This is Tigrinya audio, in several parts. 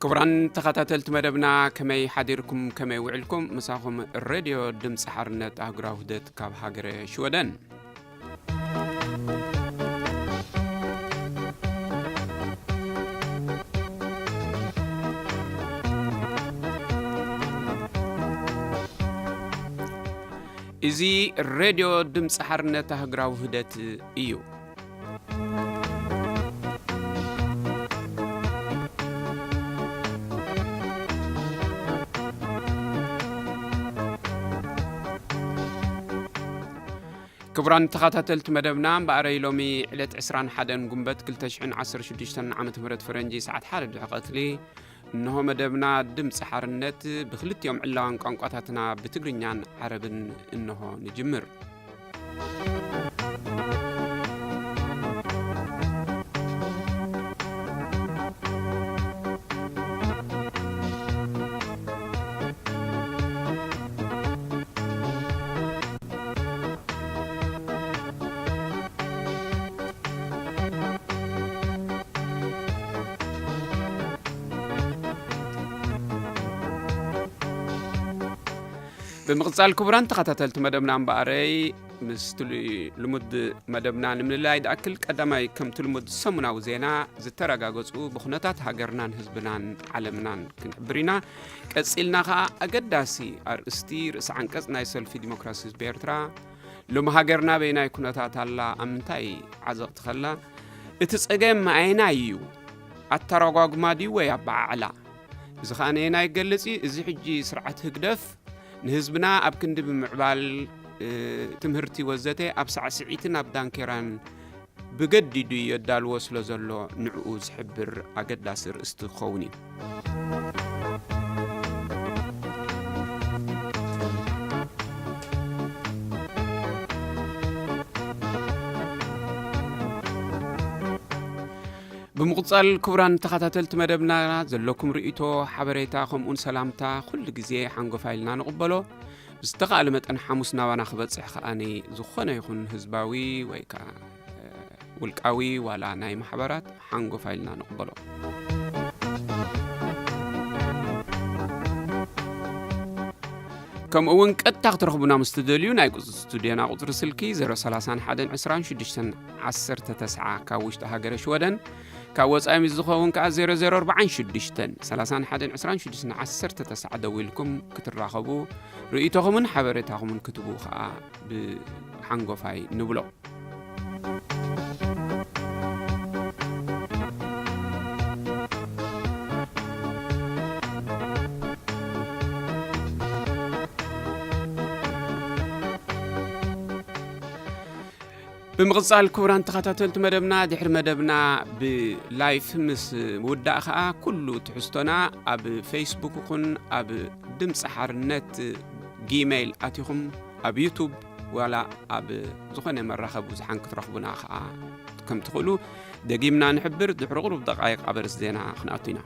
ክቡራን ተኸታተልቲ መደብና፣ ከመይ ሓዲርኩም፣ ከመይ ውዕልኩም? ምሳኹም ሬድዮ ድምፂ ሓርነት ኣህጉራዊ ውህደት ካብ ሃገረ ሽወደን። እዚ ሬድዮ ድምፂ ሓርነት ኣህጉራዊ ውህደት እዩ። ክቡራን ተኸታተልቲ መደብና፣ እምበኣረይ ሎሚ ዕለት ዕስራን ሓደን ጉንበት ክልተ ሽሕን ዓሰርተ ሽዱሽተን ዓመተ ምህረት ፈረንጂ፣ ሰዓት ሓደ ድሕሪ ቀትሪ፣ እንሆ መደብና ድምፂ ሓርነት ብክልቲኦም ዕላዋን ቋንቋታትና፣ ብትግርኛን ዓረብን፣ እንሆ ንጅምር። ብምቕጻል ክቡራን ተኸታተልቲ መደብና እምበኣረይ፣ ምስቲ ል-፣ ልሙድ መደብና ንምልላይ ዝኣክል፣ ቀዳማይ ከምቲ ልሙድ ሰሙናዊ ዜና፣ ዝተረጋገጹ ብኹነታት ሃገርናን ህዝብናን ዓለምናን ክንሕብር ኢና። ቀጺልና ኸኣ ኣገዳሲ ኣርእስቲ ርእሲ ዓንቀጽ ናይ ሰልፊ ዲሞክራሲ ህዝቢ ኤርትራ፣ ሎሚ ሃገርና በየናይ ኩነታት ኣላ፣ ኣብ ምንታይ ዓዘቕቲ ኸላ፣ እቲ ጸገም ኣየናይ እዩ? ኣተረጓጉማ ድዩ ወይ ኣበዓዕላ? እዚ ኸኣ ነየናይ ይገልጽ እዩ? እዚ ሕጂ ስርዓት ህግደፍ ንህዝብና ኣብ ክንዲ ብምዕባል፣ እ፣ ትምህርቲ ወዘተ ኣብ ሳዕስዒትን ኣብ ዳንኬራን ብገዲዱ የዳልዎ ስለ ዘሎ ንዕኡ ዝሕብር ኣገዳሲ ርእስቲ ክኸውን እዩ። ብምቕጻል ክቡራን ተኸታተልቲ መደብና ዘለኩም ርእይቶ፣ ሓበሬታ ከምኡውን ሰላምታ ኩሉ ግዜ ሓንጎፋ ኢልና ንቕበሎ። ብዝተኻእለ መጠን ሓሙስ ናባና ክበጽሕ ከኣ ዝኾነ ይኹን ህዝባዊ ወይ ከኣ፣ እ፣ ውልቃዊ ዋላ ናይ ማሕበራት ሓንጎፋ ኢልና ንቕበሎ። ከምኡ እውን ቀጥታ ክትረኽቡና ምስ ትደልዩ ናይ ቁጽ-፣ ስቱድዮና ቁጽሪ ስልኪ ዜሮ ሰላሳን ሓደን ዕስራን ሽዱሽተን ዓሰርተ ተስዓ ካብ ውሽጢ ሃገረ ሽወደን፣ ካብ ወጻኢ ምስ ዝኸውን ከኣ ዜሮ ዜሮ ኣርባዓን ሽዱሽተን ሰላሳን ሓደን ዕስራን ሽዱሽተን ዓሰርተ ተስዓ ደዊልኩም ክትራኸቡ፣ ርእይቶኹምን ሓበሬታኹምን ክትቡ ከኣ ብሓንጎፋይ ንብሎ። ብምቕጻል ክቡራን ተኸታተልቲ መደብና፣ ድሕሪ መደብና ብላይፍ ምስ ውዳእ ከኣ፣ ኩሉ ትሕዝቶና ኣብ ፌስቡክ ይኹን ኣብ ድምፂ ሓርነት ጊሜይል ኣቲኹም፣ ኣብ ዩቱብ ዋላ ኣብ ዝኾነ መራኸቢ ብዙሓን ክትረኽቡና ከኣ ከም ትኽእሉ ደጊምና ንሕብር። ድሕሪ ቁሩብ ደቃይቕ ኣብ ኣርእስቲ ዜና ክንኣቱ ኢና።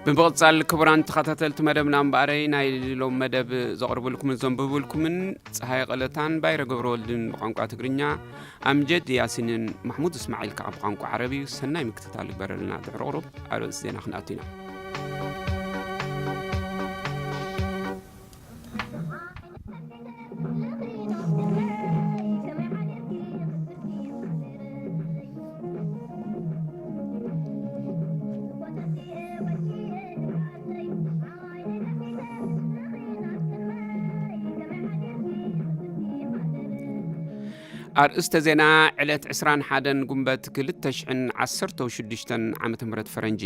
ብምቕጻል ክቡራን ተኸታተልቲ መደብና እምበኣረይ፣ ናይ ሎም መደብ ዘቕርብልኩምን ዘንብብልኩምን ጸሃየ ቀለታን ባይረ ገብረወልድን ብቋንቋ ትግርኛ፣ ኣምጀድ ያሲንን ማሕሙድ እስማዒል ከኣ ብቋንቋ ዓረብ እዩ። ሰናይ ምክትታል ይግበረልና። ድሕሪ ቁሩብ ኣርእስቲ ዜና ክንኣቱ ኢና። ኣርእስተ ዜና ዕለት ዕስራን ሓደን ጉንበት ክልተ ሽሕን ዓሰርተው ሽዱሽተን ዓመተ ምህረት ፈረንጂ።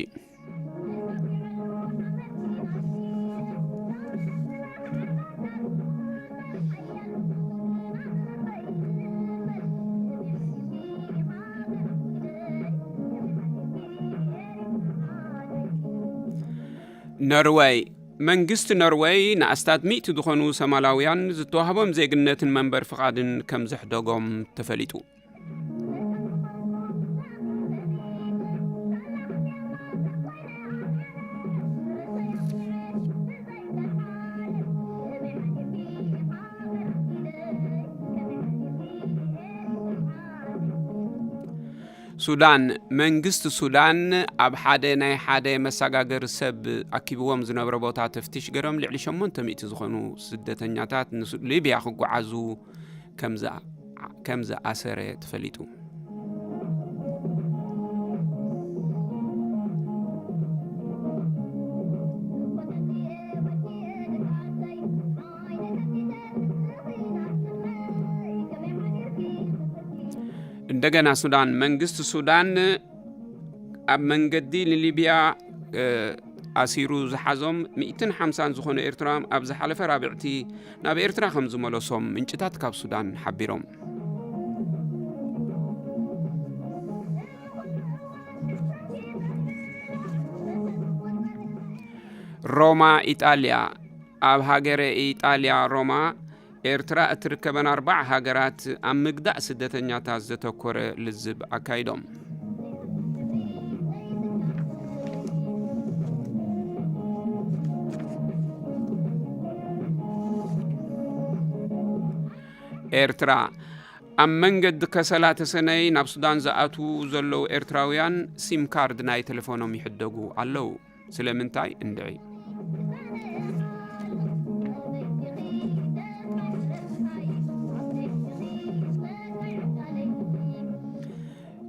ኖርወይ። መንግስቲ ኖርወይ ንኣስታት ሚእቲ ዝኾኑ ሶማላውያን ዝተዋህቦም ዜግነትን መንበር ፍቓድን ከም ዘሕደጎም ተፈሊጡ። ሱዳን። መንግስቲ ሱዳን ኣብ ሓደ ናይ ሓደ መሰጋገሪ ሰብ ኣኪብዎም ዝነበረ ቦታ ተፍትሽ ገይሮም ልዕሊ ሸሞንተ ሚእቲ ዝኾኑ ስደተኛታት ንሱ-፣ ሊብያ ክጓዓዙ ከም ዝኣ-፣ ከም ዝኣሰረ ተፈሊጡ። እንደገና ሱዳን። መንግስቲ ሱዳን ኣብ መንገዲ ንሊብያ፣ እ፣ ኣሲሩ ዝሓዞም ሚእትን ሓምሳን ዝኾኑ ኤርትራውያን ኣብ ዝሓለፈ ራብዕቲ ናብ ኤርትራ ከም ዝመለሶም ምንጭታት ካብ ሱዳን ሓቢሮም። ሮማ፣ ኢጣልያ። ኣብ ሃገረ ኢጣልያ ሮማ፣ ኤርትራ እትርከበን ኣርባዓ ሃገራት ኣብ ምግዳእ ስደተኛታት ዘተኮረ ልዝብ ኣካይዶም። ኤርትራ። ኣብ መንገዲ ከሰላ ተሰነይ ናብ ሱዳን ዝኣትዉ ዘለዉ ኤርትራውያን ሲም ካርድ ናይ ቴሌፎኖም ይሕደጉ ኣለዉ። ስለምንታይ? እንድዒ።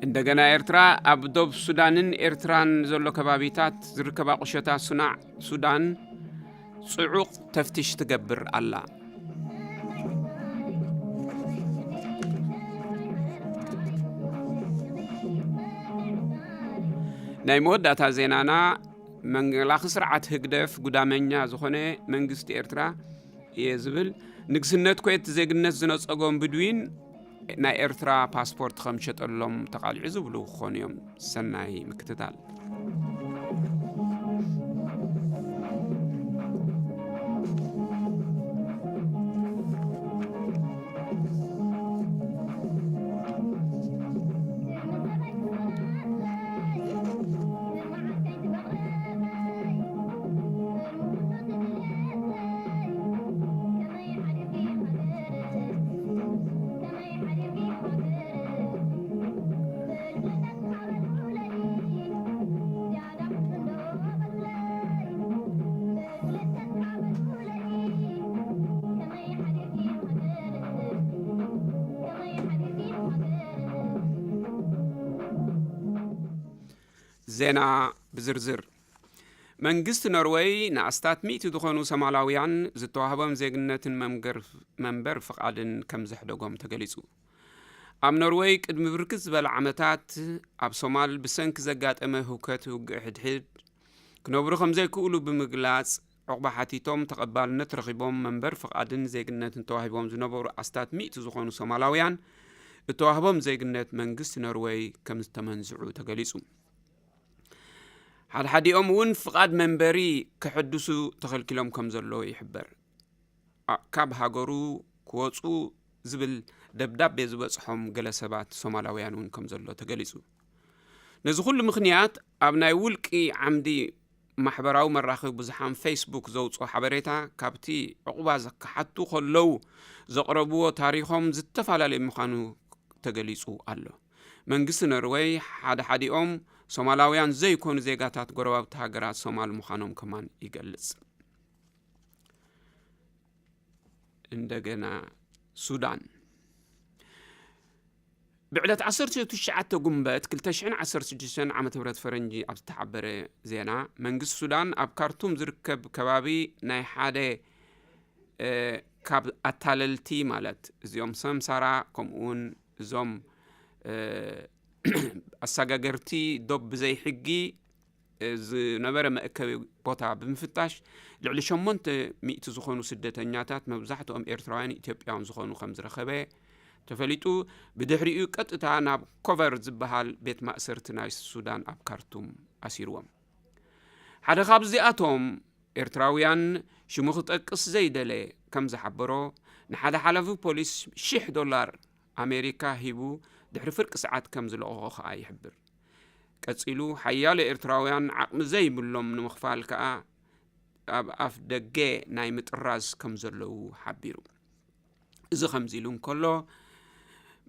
እንደገና ኤርትራ ኣብ ዶብ ሱዳንን ኤርትራን ዘሎ ከባቢታት ዝርከባ ቁሸታት ሱናዕ ሱዳን ጽዑቕ ተፍትሽ ትገብር ኣላ። ናይ መወዳእታ ዜናና፣ መላኺ ስርዓት ህግደፍ ጉዳመኛ ዝኾነ መንግስቲ ኤርትራ እየ ዝብል፣ ንግስነት ኩዌት ዜግነት ዝነጸጎም ብድዊን ናይ ኤርትራ ፓስፖርት ከም ሸጠሎም ተቓሊዑ ዝብሉ ክኾኑ እዮም። ሰናይ ምክትታል። ዜና ብዝርዝር። መንግስቲ ኖርወይ ንኣስታት ሚእቲ ዝኾኑ ሶማላውያን ዝተዋህቦም ዜግነትን መንገር-፣ መንበር ፍቓድን ከም ዘሕደጎም ተገሊጹ። ኣብ ኖርወይ ቅድሚ ብርክት ዝበለ ዓመታት ኣብ ሶማል ብሰንኪ ዘጋጠመ ህውከት ውግእ ሕድሕድ ክነብሩ ከም ዘይክእሉ ብምግላጽ፣ ዕቑባ ሓቲቶም ተቐባልነት ረኺቦም መንበር ፍቓድን ዜግነትን ተዋሂቦም ዝነበሩ ኣስታት ሚእቲ ዝኾኑ ሶማላውያን፣ እተዋህቦም ዜግነት መንግስቲ ኖርወይ ከም ዝተመንዝዑ ተገሊጹ። ሓድሓዲኦም እውን ፍቓድ መንበሪ ከሐድሱ ተኸልኪሎም ከም ዘለዉ ይሕበር። ኣ-፣ ካብ ሃገሩ ክወጹ ዝብል ደብዳቤ ዝበጽሖም ገለ ሰባት ሶማላውያን እውን ከም ዘሎ ተገሊጹ። ነዚ ኩሉ ምኽንያት፣ ኣብ ናይ ውልቂ ዓምዲ ማሕበራዊ መራኸቢ ብዙሓን ፌስቡክ ዘውጽኦ ሓበሬታ፣ ካብቲ ዕቑባ ክሓቱ ከለዉ ዘቕረብዎ ታሪኾም ዝተፈላለየ ምዃኑ ተገሊጹ ኣሎ። መንግስቲ ኖርወይ፣ ሓደ ሓዲኦም ሶማላውያን ዘይኮኑ ዜጋታት ጎረባብቲ ሃገራት ሶማል ምዃኖም ከማን ይገልጽ። እንደገና ሱዳን። ብዕለት ዓሰርተ ትሽዓተ ጉንበት ክልተ ሽሕን ዓሰርተ ሽዱሽተን ዓመተ ምህረት ፈረንጂ ኣብ ዝተሓበረ ዜና፣ መንግስቲ ሱዳን ኣብ ካርቱም ዝርከብ ከባቢ ናይ ሓደ፣ እ፣ ካብ ኣታለልቲ፣ ማለት እዚኦም ሰምሳራ፣ ከምኡውን እዞም፣ እ፣ ኣሰጋገርቲ ዶብ ብዘይ ሕጊ ዝነበረ መእከቢ ቦታ ብምፍታሽ፣ ልዕሊ ሸሞንተ ሚእቲ ዝኾኑ ስደተኛታት፣ መብዛሕትኦም ኤርትራውያን ኢትዮጵያውን ዝኾኑ ከም ዝረኸበ ተፈሊጡ። ብድሕሪኡ ቀጥታ ናብ ኮቨር ዝበሃል ቤት ማእሰርቲ ናይ ሱዳን ኣብ ካርቱም ኣሲርዎም። ሓደ ካብዚኣቶም ኤርትራውያን ሽሙ ክጠቅስ ዘይደለ ከም ዝሓበሮ፣ ንሓደ ሓላፊ ፖሊስ ሽሕ ዶላር ኣሜሪካ ሂቡ ድሕሪ ፍርቂ ሰዓት ከም ዝለቐቖ ከኣ ይሕብር። ቀጺሉ፣ ሓያሎ ኤርትራውያን ዓቕሚ ዘይብሎም ንምኽፋል ከኣ ኣብ ኣፍ ደገ ናይ ምጥራዝ ከም ዘለዉ ሓቢሩ። እዚ ከምዚ ኢሉ እንከሎ፣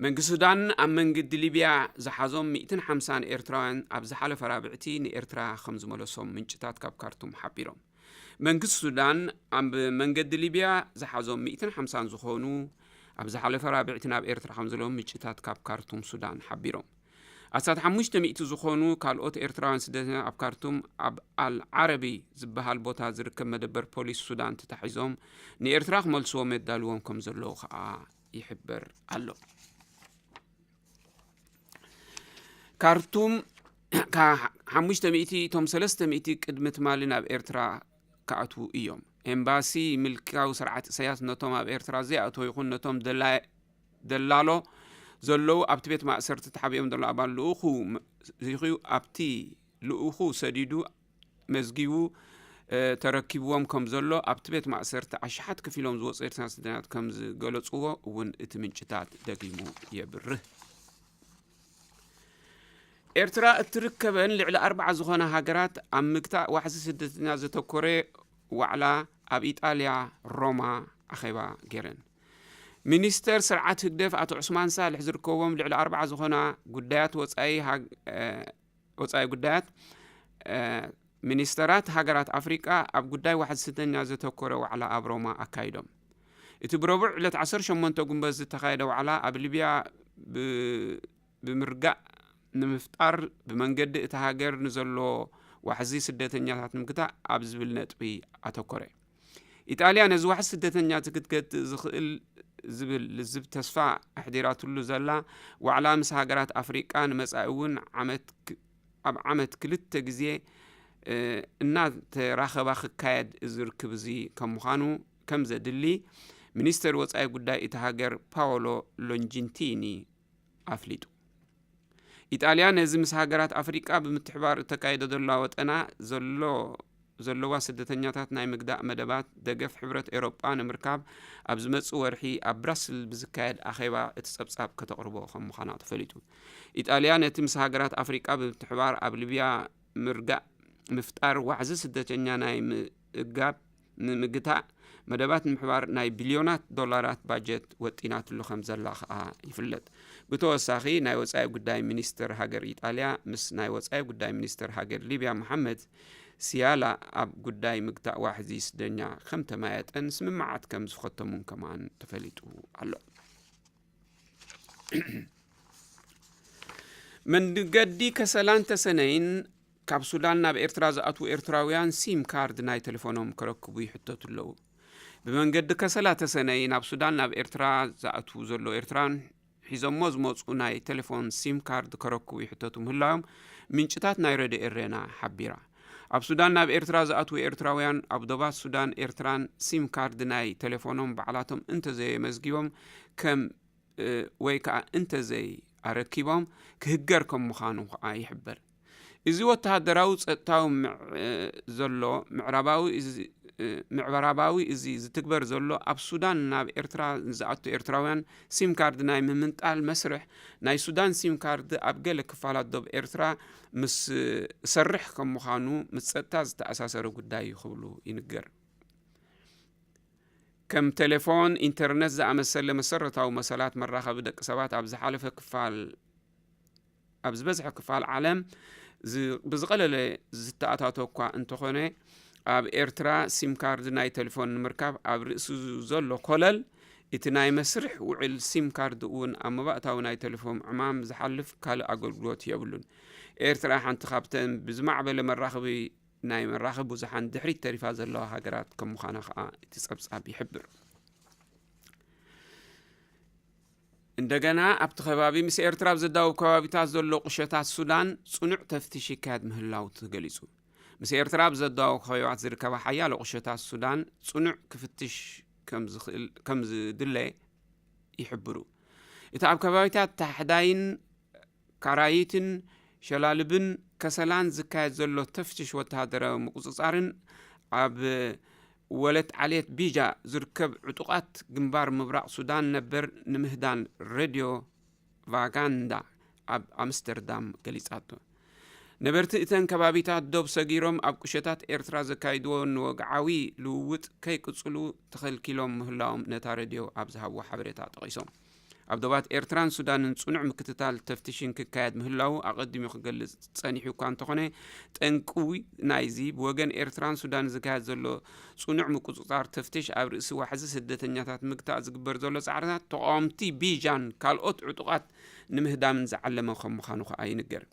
መንግስቲ ሱዳን ኣብ መንገዲ ሊብያ ዝሓዞም ሚእትን ሓምሳን ኤርትራውያን ኣብ ዝሓለፈ ራብዕቲ ንኤርትራ ከም ዝመለሶም ምንጭታት ካብ ካርቱም ሓቢሮም። መንግስቲ ሱዳን ኣብ መንገዲ ሊብያ ዝሓዞም ሚእትን ሓምሳን ዝኾኑ ኣብ ዝሓለፈ ራብዕቲ ናብ ኤርትራ ከም ዘለዎም ምንጭታት ካብ ካርቱም ሱዳን ሓቢሮም። ኣስታት ሓሙሽተ ሚእቲ ዝኾኑ ካልኦት ኤርትራውያን ስደተኛ ኣብ ካርቱም ኣብ ኣል ዓረቢ ዝበሃል ቦታ ዝርከብ መደበር ፖሊስ ሱዳን ተታሒዞም ንኤርትራ ክመልስዎም የዳልዎም ከም ዘለዉ ከኣ ይሕበር ኣሎ። ካርቱም ካብ ሓሙሽተ ሚእቲ እቶም ሰለስተ ሚእቲ ቅድሚ ትማሊ ናብ ኤርትራ ክኣትዉ እዮም። ኤምባሲ ምልካዊ ስርዓት ኢሳያስ ነቶም ኣብ ኤርትራ ዘይኣተዉ ይኹን ነቶም ደላ- ደላሎ ዘለዉ ኣብቲ ቤት ማእሰርቲ ተሓቢኦም ዘሎ ኣባል ልኡኹ መ- ይኹ ኣብቲ ልኡኹ ሰዲዱ መዝጊቡ እ፣ ተረኪብዎም ከም ዘሎ ኣብቲ ቤት ማእሰርቲ ኣሽሓት ከፊሎም ዝወፁ ኤርትራውያን ስደተኛታት ከም ዝገለፅዎ እውን እቲ ምንጭታት ደጊሙ የብርህ። ኤርትራ እትርከበን ልዕሊ ኣርባዓ ዝኾና ሃገራት ኣብ ምግታእ ዋሕዚ ስደተኛ ዘተኮረ ዋዕላ ኣብ ኢጣልያ ሮማ ኣኼባ ገይረን። ሚኒስተር ስርዓት ህግደፍ ኣቶ ዑስማን ሳልሕ ዝርከቦም ልዕሊ ኣርባዓ ዝኾና ጉዳያት ወጻኢ ሃግ- እ፣ ወጻኢ ጉዳያት እ፣ ሚኒስተራት ሃገራት ኣፍሪቃ ኣብ ጉዳይ ዋሕዚ ስደተኛ ዘተኮረ ዋዕላ ኣብ ሮማ ኣካይዶም። እቲ ብረቡዕ ዕለት ዓሰርተ ሸሞንተ ጉንበት ዝተኻየደ ዋዕላ ኣብ ሊብያ ብ- ብምርጋእ ንምፍጣር ብመንገዲ እታ ሃገር ንዘሎ ዋሕዚ ስደተኛታት ንምግታእ ኣብ ዝብል ነጥቢ ኣተኮረ። ኢጣልያ ነዚ ዋሕዚ ስደተኛት ክትገትእ ዝኽእል ዝብል ልዝብ ተስፋ ኣሕዲራትሉ ዘላ ዋዕላ ምስ ሃገራት ኣፍሪቃ ንመጻኢ እውን ዓመት ክ- ኣብ ዓመት ክልተ ግዜ እ፣ እናተራኸባ ክካየድ እዚ ርክብ እዚ ከም ምዃኑ ከም ዘድሊ ሚኒስተር ወጻኢ ጉዳይ እቲ ሃገር ፓወሎ ሎንጂንቲኒ ኣፍሊጡ። ኢጣልያ ነዚ ምስ ሃገራት ኣፍሪቃ ብምትሕባር እተካይዶ ዘላ ወጠና ዘሎ ዘለዋ ስደተኛታት ናይ ምግዳእ መደባት ደገፍ ሕብረት ኤውሮጳ ንምርካብ ኣብ ዝመጽእ ወርሒ ኣብ ብራስል ብዝካየድ ኣኼባ እቲ ጸብጻብ ከተቕርቦ ከም ምዃና ተፈሊጡ። ኢጣልያ ነቲ ምስ ሃገራት ኣፍሪቃ ብምትሕባር ኣብ ሊብያ ምርጋእ ምፍጣር ዋሕዚ ስደተኛ ናይ ምእጋብ ንምግታእ መደባት ንምሕባር ናይ ቢልዮናት ዶላራት ባጀት ወጢናትሉ ከም ዘላ ከኣ ይፍለጥ። ብተወሳኺ ናይ ወጻኢ ጉዳይ ሚኒስትር ሃገር ኢጣልያ ምስ ናይ ወጻኢ ጉዳይ ሚኒስትር ሃገር ሊብያ መሓመድ ሲያላ ኣብ ጉዳይ ምግታእ ዋሕዚ ስደኛ ከም ተማየጠን ስምምዓት ከም ዝኸተሙን ከማን ተፈሊጡ ኣሎ። መንገዲ ከሰላን ተሰነይን ካብ ሱዳን ናብ ኤርትራ ዝኣትዉ ኤርትራውያን ሲም ካርድ ናይ ቴሌፎኖም ከረክቡ ይሕተቱ ኣለዉ። ብመንገዲ ከሰላ ተሰነይ ናብ ሱዳን ናብ ኤርትራ ዝኣትዉ ዘለዉ ኤርትራን ሒዞሞ ዝመጹ ናይ ቴሌፎን ሲም ካርድ ከረክቡ ይሕተቱ ምህላዎም ምንጭታት ናይ ረድዮ ኤሬና ሓቢራ። ኣብ ሱዳን ናብ ኤርትራ ዝኣትዉ ኤርትራውያን ኣብ ዶባት ሱዳን ኤርትራን ሲም ካርድ ናይ ቴሌፎኖም ባዕላቶም እንተዘየመዝጊቦም ከም እ፣ ወይ ከኣ እንተዘይ ኣረኪቦም ክህገር ከም ምዃኑ ከኣ ይሕበር። እዚ ወተሃደራዊ ጸጥታዊ ምዕ- እ፣ ዘሎ ምዕራባዊ እዚ እ፣ ምዕራባዊ እዚ ዝትግበር ዘሎ ኣብ ሱዳን ናብ ኤርትራ ንዝኣቱ ኤርትራውያን ሲም ካርድ ናይ ምምንጣል መስርሕ ናይ ሱዳን ሲም ካርድ ኣብ ገለ ክፋላት ዶብ ኤርትራ ምስ ሰርሕ ከም ምዃኑ ምስ ጸጥታ ዝተኣሳሰረ ጉዳይ እዩ ክብሉ ይንገር። ከም ቴሌፎን፣ ኢንተርነት ዝኣመሰለ መሰረታዊ መሰላት መራኸቢ ደቂ ሰባት ኣብ ዝሓለፈ ክፋል ኣብ ዝበዝሐ ክፋል ዓለም ዝ- ብዝቐለለ ዝተኣታቶ እኳ እንተኾነ ኣብ ኤርትራ ሲም ካርድ ናይ ቴሌፎን ንምርካብ ኣብ ርእሲ ዘሎ ኮለል እቲ ናይ መስርሕ ውዕል ሲም ካርድ እውን ኣብ መባእታዊ ናይ ቴሌፎን ዕማም ዝሓልፍ ካልእ ኣገልግሎት የብሉን። ኤርትራ ሓንቲ ካብተን ብዝማዕበለ መራኸቢ ናይ መራኸቢ ብዙሓን ድሕሪት ተሪፋ ዘለዋ ሃገራት ከም ምዃና ከኣ እቲ ጸብጻብ ይሕብር። እንደገና ኣብቲ ከባቢ ምስ ኤርትራ ኣብ ዘዳውብ ከባቢታት ዘሎ ቁሸታት ሱዳን ጽኑዕ ተፍትሽ ይካየድ ምህላው ተገሊጹ። ምስ ኤርትራ ኣብ ዘዳውብ ከባቢታት ዝርከባ ሓያሎ ቁሸታት ሱዳን ጽኑዕ ክፍትሽ ከም ዝኽእል ከም ዝድለ ይሕብሩ። እቲ ኣብ ከባቢታት ታሕዳይን ካራይትን ሸላልብን ከሰላን ዝካየድ ዘሎ ተፍትሽ ወተሃደራዊ ምቁጽጻርን ኣብ ወለት ዓሌት ቢጃ ዝርከብ ዕጡቓት ግንባር ምብራቕ ሱዳን ነበር ንምህዳን ሬድዮ ቫጋንዳ ኣብ ኣምስተርዳም ገሊጻቶ። ነበርቲ እተን ከባቢታት ዶብ ሰጊሮም ኣብ ቁሸታት ኤርትራ ዘካይድዎ ንወግዓዊ ልውውጥ ከይቅጽሉ ተኸልኪሎም ምህላዎም ነታ ሬድዮ ኣብ ዝሃብዎ ሓበሬታ ጠቒሶም። ኣብ ዶባት ኤርትራን ሱዳንን ጽኑዕ ምክትታል ተፍትሽን ክካየድ ምህላዉ ኣቐዲሙ ክገልጽ ጸኒሑ እኳ እንተኾነ፣ ጠንቂ ናይዚ ብወገን ኤርትራን ሱዳንን ዝካየድ ዘሎ ጽኑዕ ምቁጽጻር ተፍትሽ ኣብ ርእሲ ዋሕዚ ስደተኛታት ምግታእ ዝግበር ዘሎ ጻዕርታት ተቓወምቲ ቢጃን ካልኦት ዕጡቓት ንምህዳምን ዝዓለመ ከም ምዃኑ ከኣ ይንገር።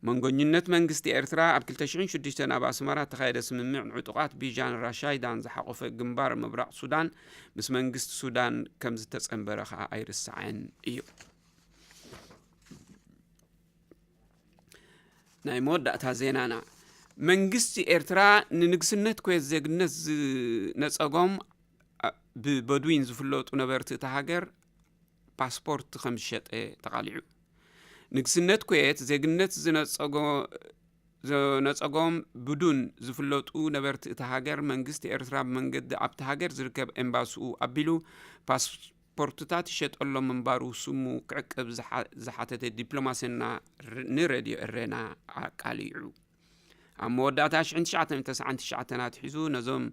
መንጎኝነት መንግስቲ ኤርትራ ኣብ ክልተ ሽሕን ሽዱሽተን ኣብ ኣስመራ እተኻየደ ስምምዕ ንዕጡቓት ቢጃን ራሻይዳን ዝሓቖፈ ግንባር ምብራቕ ሱዳን ምስ መንግስቲ ሱዳን ከም ዝተጸንበረ ከኣ ኣይርሳዕን እዩ። ናይ መወዳእታ ዜናና፣ መንግስቲ ኤርትራ ንንግስነት ኩዌት ዜግነት ዝነጸጎም፣ ኣ፣ ብበድዊን ዝፍለጡ ነበርቲ እታ ሃገር ፓስፖርት ከም ዝሸጠ ተቓሊዑ። ንግስነት ኩዌት ዜግነት ዝነጸጎ-፣ ዝነጸጎም ብዱን ዝፍለጡ ነበርቲ እታ ሃገር፣ መንግስቲ ኤርትራ ብመንገዲ ኣብቲ ሃገር ዝርከብ ኤምባሲኡ ኣቢሉ ፓስፖርትታት ይሸጠሎም ምንባሩ ስሙ ክዕቅብ ዝሓ-፣ ዝሓተተ ዲፕሎማስና ር-፣ ንሬድዮ ኤረና ኣቃሊዑ። ኣብ መወዳእታ ሽሕን ትሽዓተ ሚእትን ተስዓን ትሽዓተን ኣትሒዙ ነዞም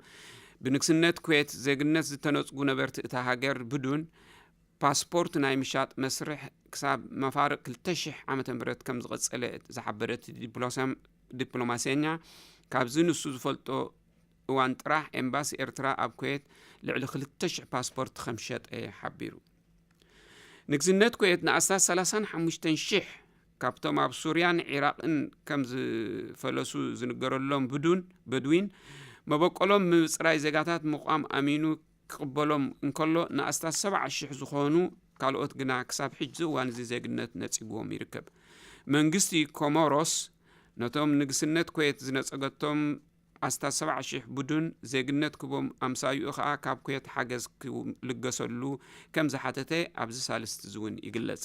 ብንግስነት ኩዌት ዜግነት ዝተነጽጉ ነበርቲ እታ ሃገር ብዱን ፓስፖርት ናይ ምሻጥ መስርሕ ክሳብ መፋርቕ ክልተ ሽሕ ዓመተ ምህረት ከም ዝቐጸለ ዝሓበረ እቲ ዲፕሎሳም-፣ ዲፕሎማስየኛ፣ ካብዚ ንሱ ዝፈልጦ እዋን ጥራሕ ኤምባሲ ኤርትራ ኣብ ኩዌት ልዕሊ ክልተ ሽሕ ፓስፖርት ከም ሸጠ ሓቢሩ። ንግስነት ኩዌት ንኣስታት ሰላሳን ሓሙሽተን ሽሕ ካብቶም ኣብ ሱርያን ዒራቕን ከም ዝፈለሱ ዝንገረሎም ብዱን፣ በድዊን፣ መበቆሎም ምብጽራይ ዜጋታት ምቋም ኣሚኑ ክቕበሎም እንከሎ፣ ንኣስታት ሰብዓ ሽሕ ዝኾኑ ካልኦት ግና ክሳብ ሕጂ እዋን እዚ ዜግነት ነጺግዎም ይርከብ። መንግስቲ ኮሞሮስ ነቶም ንግስነት ኩዌት ዝነጸገቶም ኣስታት ሰብዓ ሽሕ ብዱን ዜግነት ክቦም፣ ኣምሳይኡ ኸኣ ካብ ኩዌት ሓገዝ ክልገሰሉ ከም ዝሓተተ ኣብዚ ሳልስቲ እዚ እውን ይግለጽ።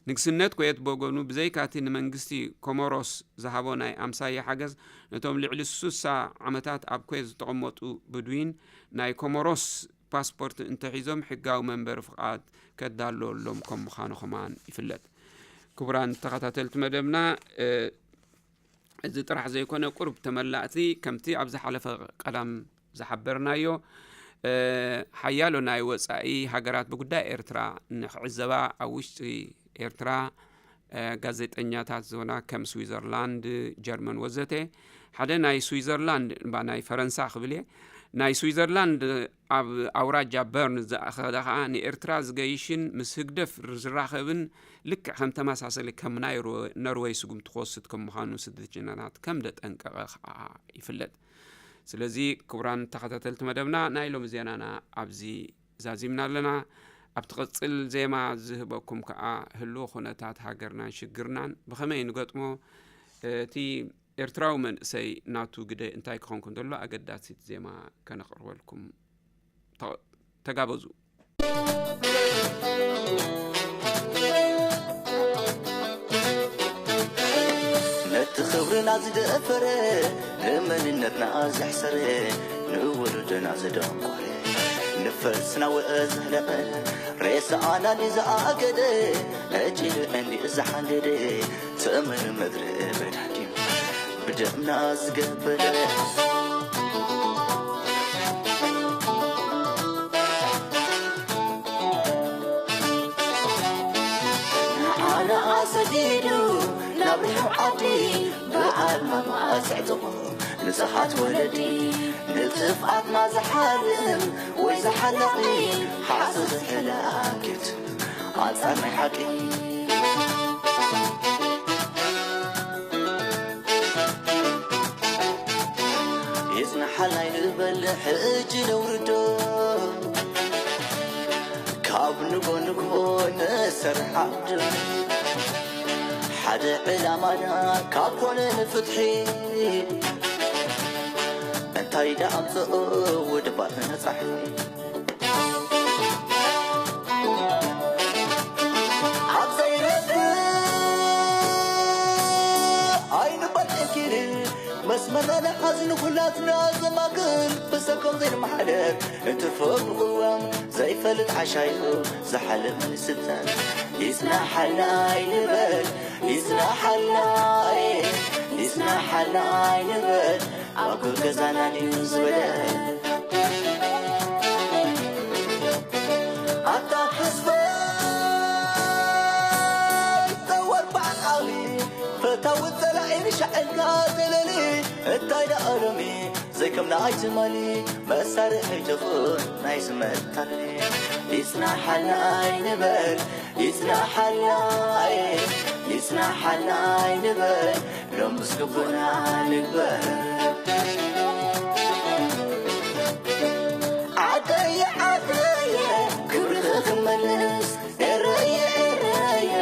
ንግስነት ኩዌት ብወገኑ፣ ብዘይካቲ ንመንግስቲ ኮሞሮስ ዝሃቦ ናይ ኣምሳያ ሓገዝ፣ ነቶም ልዕሊ ስሳ ዓመታት ኣብ ኩዌት ዝተቐመጡ ብድዊን ናይ ኮሞሮስ ፓስፖርት እንተሒዞም ሕጋዊ መንበሪ ፍቓድ ከዳለወሎም ከም ምዃኑ ከማን ይፍለጥ። ክቡራን ተኸታተልቲ መደብና፣ እ፣ እዚ ጥራሕ ዘይኮነ፣ ቁሩብ ተመላእቲ ከምቲ ኣብ ዝሓለፈ ቀዳም ዝሓበርናዮ፣ እ፣ ሓያሎ ናይ ወጻኢ ሃገራት ብጉዳይ ኤርትራ ንኽዕዘባ ኣብ ውሽጢ ኤርትራ፣ እ፣ ጋዜጠኛታት ዝኾና ከም ስዊዘርላንድ፣ ጀርመን ወዘተ፣ ሓደ ናይ ስዊዘርላንድ፣ እምባ ናይ ፈረንሳ ክብል እየ፣ ናይ ስዊዘርላንድ ኣብ ኣውራጃ በርን ዝኣኸለ ኸኣ ንኤርትራ ዝገይሽን ምስ ህግደፍ ዝራኸብን ልክዕ ከም ተመሳሰሊ ከም ናይ ሮ-፣ ኖርወይ ስጉምቲ ክወስድ ከም ምዃኑ ስደተኛታት ከም ዘጠንቀቐ ኸኣ ይፍለጥ። ስለዚ ክቡራን ተኸታተልቲ መደብና፣ ናይ ሎሚ ዜናና ኣብዚ ዛዚምና ኣለና። ኣብ ትቕጽል ዜማ ዝህበኩም ከኣ ህልው ኩነታት ሃገርናን ሽግርናን ብኸመይ ንገጥሞ፣ እቲ ኤርትራዊ መንእሰይ ናቱ ግደ እንታይ ክኸውን ከም ዘሎ ኣገዳሲት ዜማ ከነቕርበልኩም። ተ-፣ ተጋበዙ። ነቲ ክብርና ዝደፈረ፣ ንመንነትና ዘሕሰረ፣ ንውሉድና ዘደንቆረ፣ ንፈስና ወአ ዘህለቐ፣ ሬሳኣና ንዝኣገደ፣ ነጭ ልዕንዲ ዝሓንደደ፣ ተመን ምድሪ በዳዲም ብደምና ዝገበረ። ንዓና ኣሰዲዱ ናብ ርሑቕ ዓዲ ብኣልማማ ዘዕጥቑ ንጹሃት ወለዲ፣ ንጥፍኣትና ዝሓልም ወይ ዝሓላቒ ሓሶት ዝሕላግት ኣንጻር ናይ ሓቂ። ይጽናሓልና ይንበል ሕጂ ነውርዶ፣ ካብ ንጎ ንጎ ንሰርሕ ዓብዶ። ሓደ ዕላማና ካብ ኮነ ንፍትሒ፣ እንታይ ደኣ ኣምጽኦ ውድባት ነጻሒ። ኣብ ዘይረድእ ኣይንበል እንኪን መስመርና ንሓዝን ኩላትና ዘማግን ብሰኮም ዘይንመሓደር፣ ንትርፎ ብቕዋም ዘይፈልጥ ዓሻዩ ዝሓልም ንስተን። ይጽናሓልና ኣይንበል፣ ይጽናሓልና፣ ይጽናሓልና ኣይንበል፣ ኣብ ገዛና ድዩ ዝበለ? ኣታ ሕዝበይ፣ ጠወር በዓል ዓቕሊ፣ ፈታዊ ጸላኢ ንሻዕልካ ዘለሊ፣ እንታይ ደኣ ሎሚ ዘይከም ናይ ትማሊ፣ መሳርሒ ትኹን ናይ ዝመታሊ። ይጽናሓልና ኣይንበል፣ ይጽናሓልና፣ ይጽናሓልና ኣይንበል፣ ሎምስ ግቡእና ንግበር። ዓደየ ዓደየ ክብርኺ ክመልስ፣ ኤረየ ኤረየ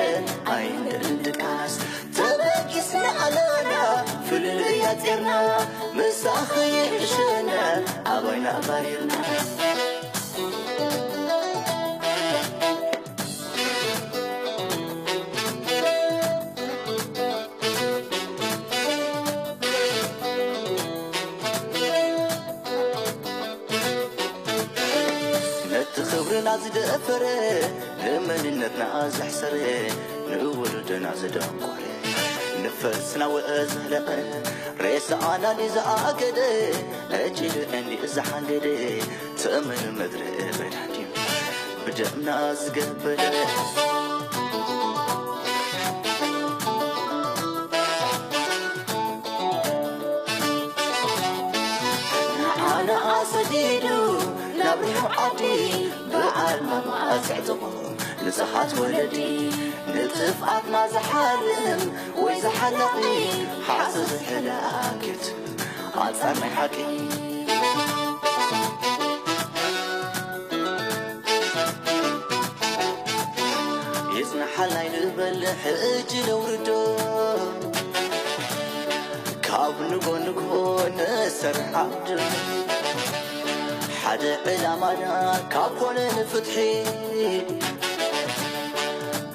ኣይንደልን ድቃስ። ተበጊስና ኣለና ፍልልይ ኣጼርና፣ ምሳኺ ይሕሸና ኣባይና ባሪርና። ነቲ ክብርና ዝደፈረ፣ ንመንነትና ዘሕሰረ፣ ንውሉድና ዘደንቆረ፣ ንፈስና ወአ ዘህለቐ፣ ሬሳኣና ንዝኣገደ፣ ነጭ እንዲ ዝሓንገደ፣ ተመን ምድሪ በዳዲ ብደምና ዝገበደ። ንዓና ኣሰዲዱ ናብ ርሑቕ ዓዲ፣ ብዓል ማማ ኣጽዕጥቑ ንጹሃት ወለዲ። ንጥፍኣትና ዝሓልም ወይ ዝሓለቒ፣ ሓሶት ዝሕላገት ኣንጻር ናይ ሓቂ። ይጽናሓልና ኣይንበል ሕጂ ነውርዶ፣ ካብ ንጎ ንጎ ንሰርሕ ዓውዲ። ሓደ ዕላማና ካብ ኮነ ንፍትሒ፣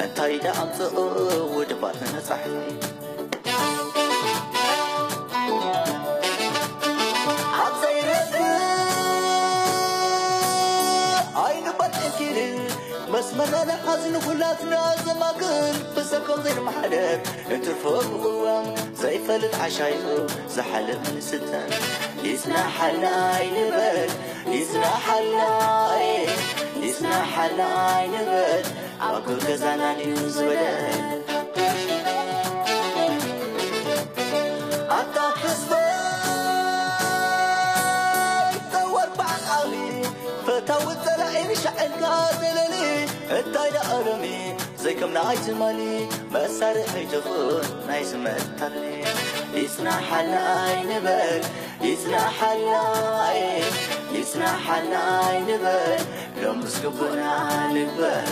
እንታይ ደኣ ኣምጽኦ ውድባት ነጻሒ። ኣብ ዘይረብእ ኣይንበል እንኪል፣ መስመርና ንሓዝ ንኹላትና ዘማግል፣ ብሰኮም ዘይንመሓደር፣ ንትርፎ ምቕዋም ዘይፈልጥ ዓሻዩ ዝሓልም ንስተን። ይጽናሓልና ኣይንበል፣ ይጽናሓልና፣ ይጽናሓልና ኣይንበል፣ ኣብ ገዛና ድዩ ዝበለ? ኣታ ሕዝበይ፣ ጠወር በዓል ዓቕሊ፣ ፈታዊ ጸላኢ ንሻዕልካ ዘለሊ፣ እንታይ ደኣ ሎሚ ዘይከም ናይ ትማሊ፣ መሳርሒ ትኹን ናይ ዝመታሊ። ይጽናሓልና ኣይንበል፣ ይጽናሓልና፣ ይጽናሓልና ኣይንበል፣ ሎምስ ግቡእና ንግበር።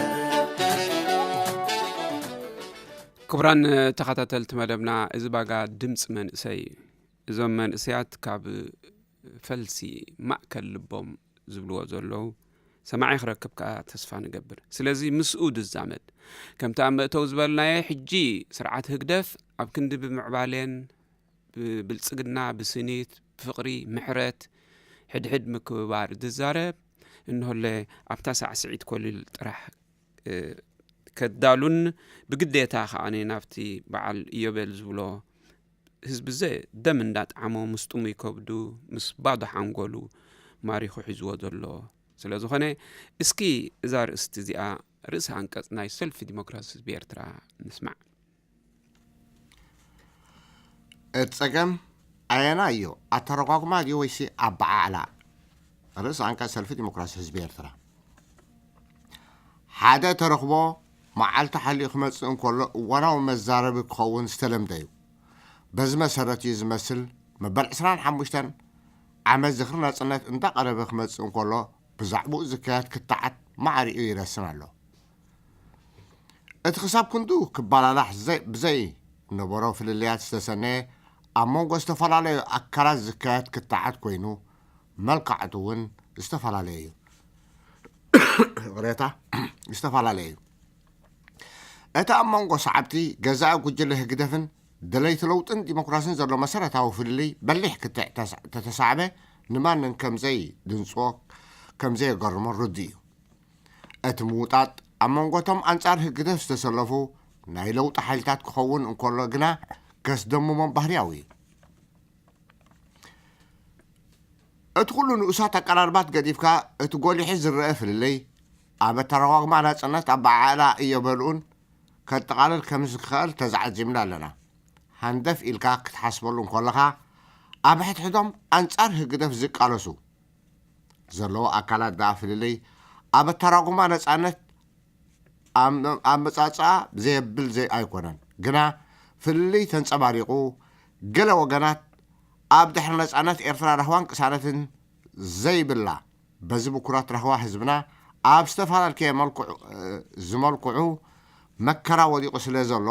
ክቡራን ተኸታተልቲ መደብና፣ እዚ ባጋ ድምፂ መንእሰይ እዩ። እዞም መንእሰያት ካብ ፈልሲ ማእከል ልቦም ዝብልዎ ዘለዉ ሰማዒ ክረክብ ከኣ ተስፋ ንገብር። ስለዚ ምስኡ ድዛመድ። ከምቲ ኣብ መእተዊ ዝበልናዮ፣ ሕጂ ስርዓት ህግደፍ ኣብ ክንዲ ብምዕባሌን ብብልጽግና፣ ብስኒት፣ ብፍቕሪ፣ ምሕረት፣ ሕድሕድ ምክብባር ዝዛረብ፣ እንሆለ ኣብታ ሳዕስዒት ኮሊል ጥራሕ፣ እ፣ ከዳሉን ብግዴታ ከኣ ናብቲ በዓል ኢዮቤል ዝብሎ ህዝቢ ዘ-፣ ደም እንዳጠዓሞ ምስ ጥሙይ ከብዱ፣ ምስ ባዶ ሓንጎሉ ማሪኹ ሒዝዎ ዘሎ ስለ ዝኾነ፣ እስኪ እዛ ርእስቲ እዚኣ ርእሲ ኣንቀጽ ናይ ሰልፊ ዲሞክራሲ ህዝቢ ኤርትራ ንስማዕ። እቲ ጸገም ኣየናይ እዩ? ኣተረጓጉማ ድዩ ወይሲ ኣበዓዕላ? ርእሲ ኣንቀጽ ሰልፊ ዲሞክራሲ ህዝቢ ኤርትራ። ሓደ ተረኽቦ መዓልቲ ሓሊኡ ክመጽእ እንከሎ እዋናዊ መዛረቢ ክኸውን ዝተለምደ እዩ። በዚ መሰረት እዩ ዝመስል መበል ዕስራን ሓሙሽተን ዓመት ዝኽሪ ናጽነት እንዳቐረበ ክመጽእ እንከሎ ብዛዕባኡ ዝካየድ ክትዓት ማዕሪኡ ይረስን ኣሎ። እቲ ክሳብ ክንዱ ክበላላሕ ዘይ-፣ ብዘይ ነበሮ ፍልልያት ዝተሰነየ ኣብ መንጎ ዝተፈላለዩ ኣካላት ዝካየድ ክትዓት ኮይኑ መልክዓቱ እውን ዝተፈላለየ እዩ። ይቕሬታ፣ ዝተፈላለየ እዩ። እቲ ኣብ መንጎ ሰዓብቲ ገዛኢ ጉጅለ ህግደፍን ደለይቲ ለውጥን ዲሞክራሲን ዘሎ መሰረታዊ ፍልልይ በሊሕ ክትዕ ተስ- ተተሳዕበ ንማንን ከምዘይ ድንፅዎ ከምዘየገርሞ ርዱ እዩ። እቲ ምውጣጥ ኣብ መንጎቶም ኣንጻር ህግደፍ ዝተሰለፉ ናይ ለውጢ ሓይልታት ክኸውን እንከሎ ግና ከስደምሞም ባህርያዊ እዩ። እቲ ኩሉ ንኡሳት ኣቀራርባት ገዲፍካ እቲ ጎሊሑ ዝረአ ፍልልይ ኣብ ኣተረጓጉማ ናጽነት ኣበዓዕላ እየበልኡን ከጠቓልል ከም ዝኽእል ተዛዕዚምና ኣለና። ሃንደፍ ኢልካ ክትሓስበሉ እንከለኻ ኣብ ሕድሕዶም ኣንጻር ህግደፍ ዝቃለሱ ዘለዉ ኣካላት ደኣ ፍልልይ ኣብ ኣተራጉማ ነጻነት ኣመጻጽኣ ዘየብል ዘይ ኣይኮነን። ግና ፍልልይ ተንጸባሪቑ ገለ ወገናት ኣብ ድሕሪ ነጻነት ኤርትራ ራህዋን ቅሳነትን ዘይብላ በዚ ብኩራት ራህዋ ህዝብና ኣብ ዝተፈላለየ መልክዑ ዝመልክዑ መከራ ወዲቑ ስለ ዘሎ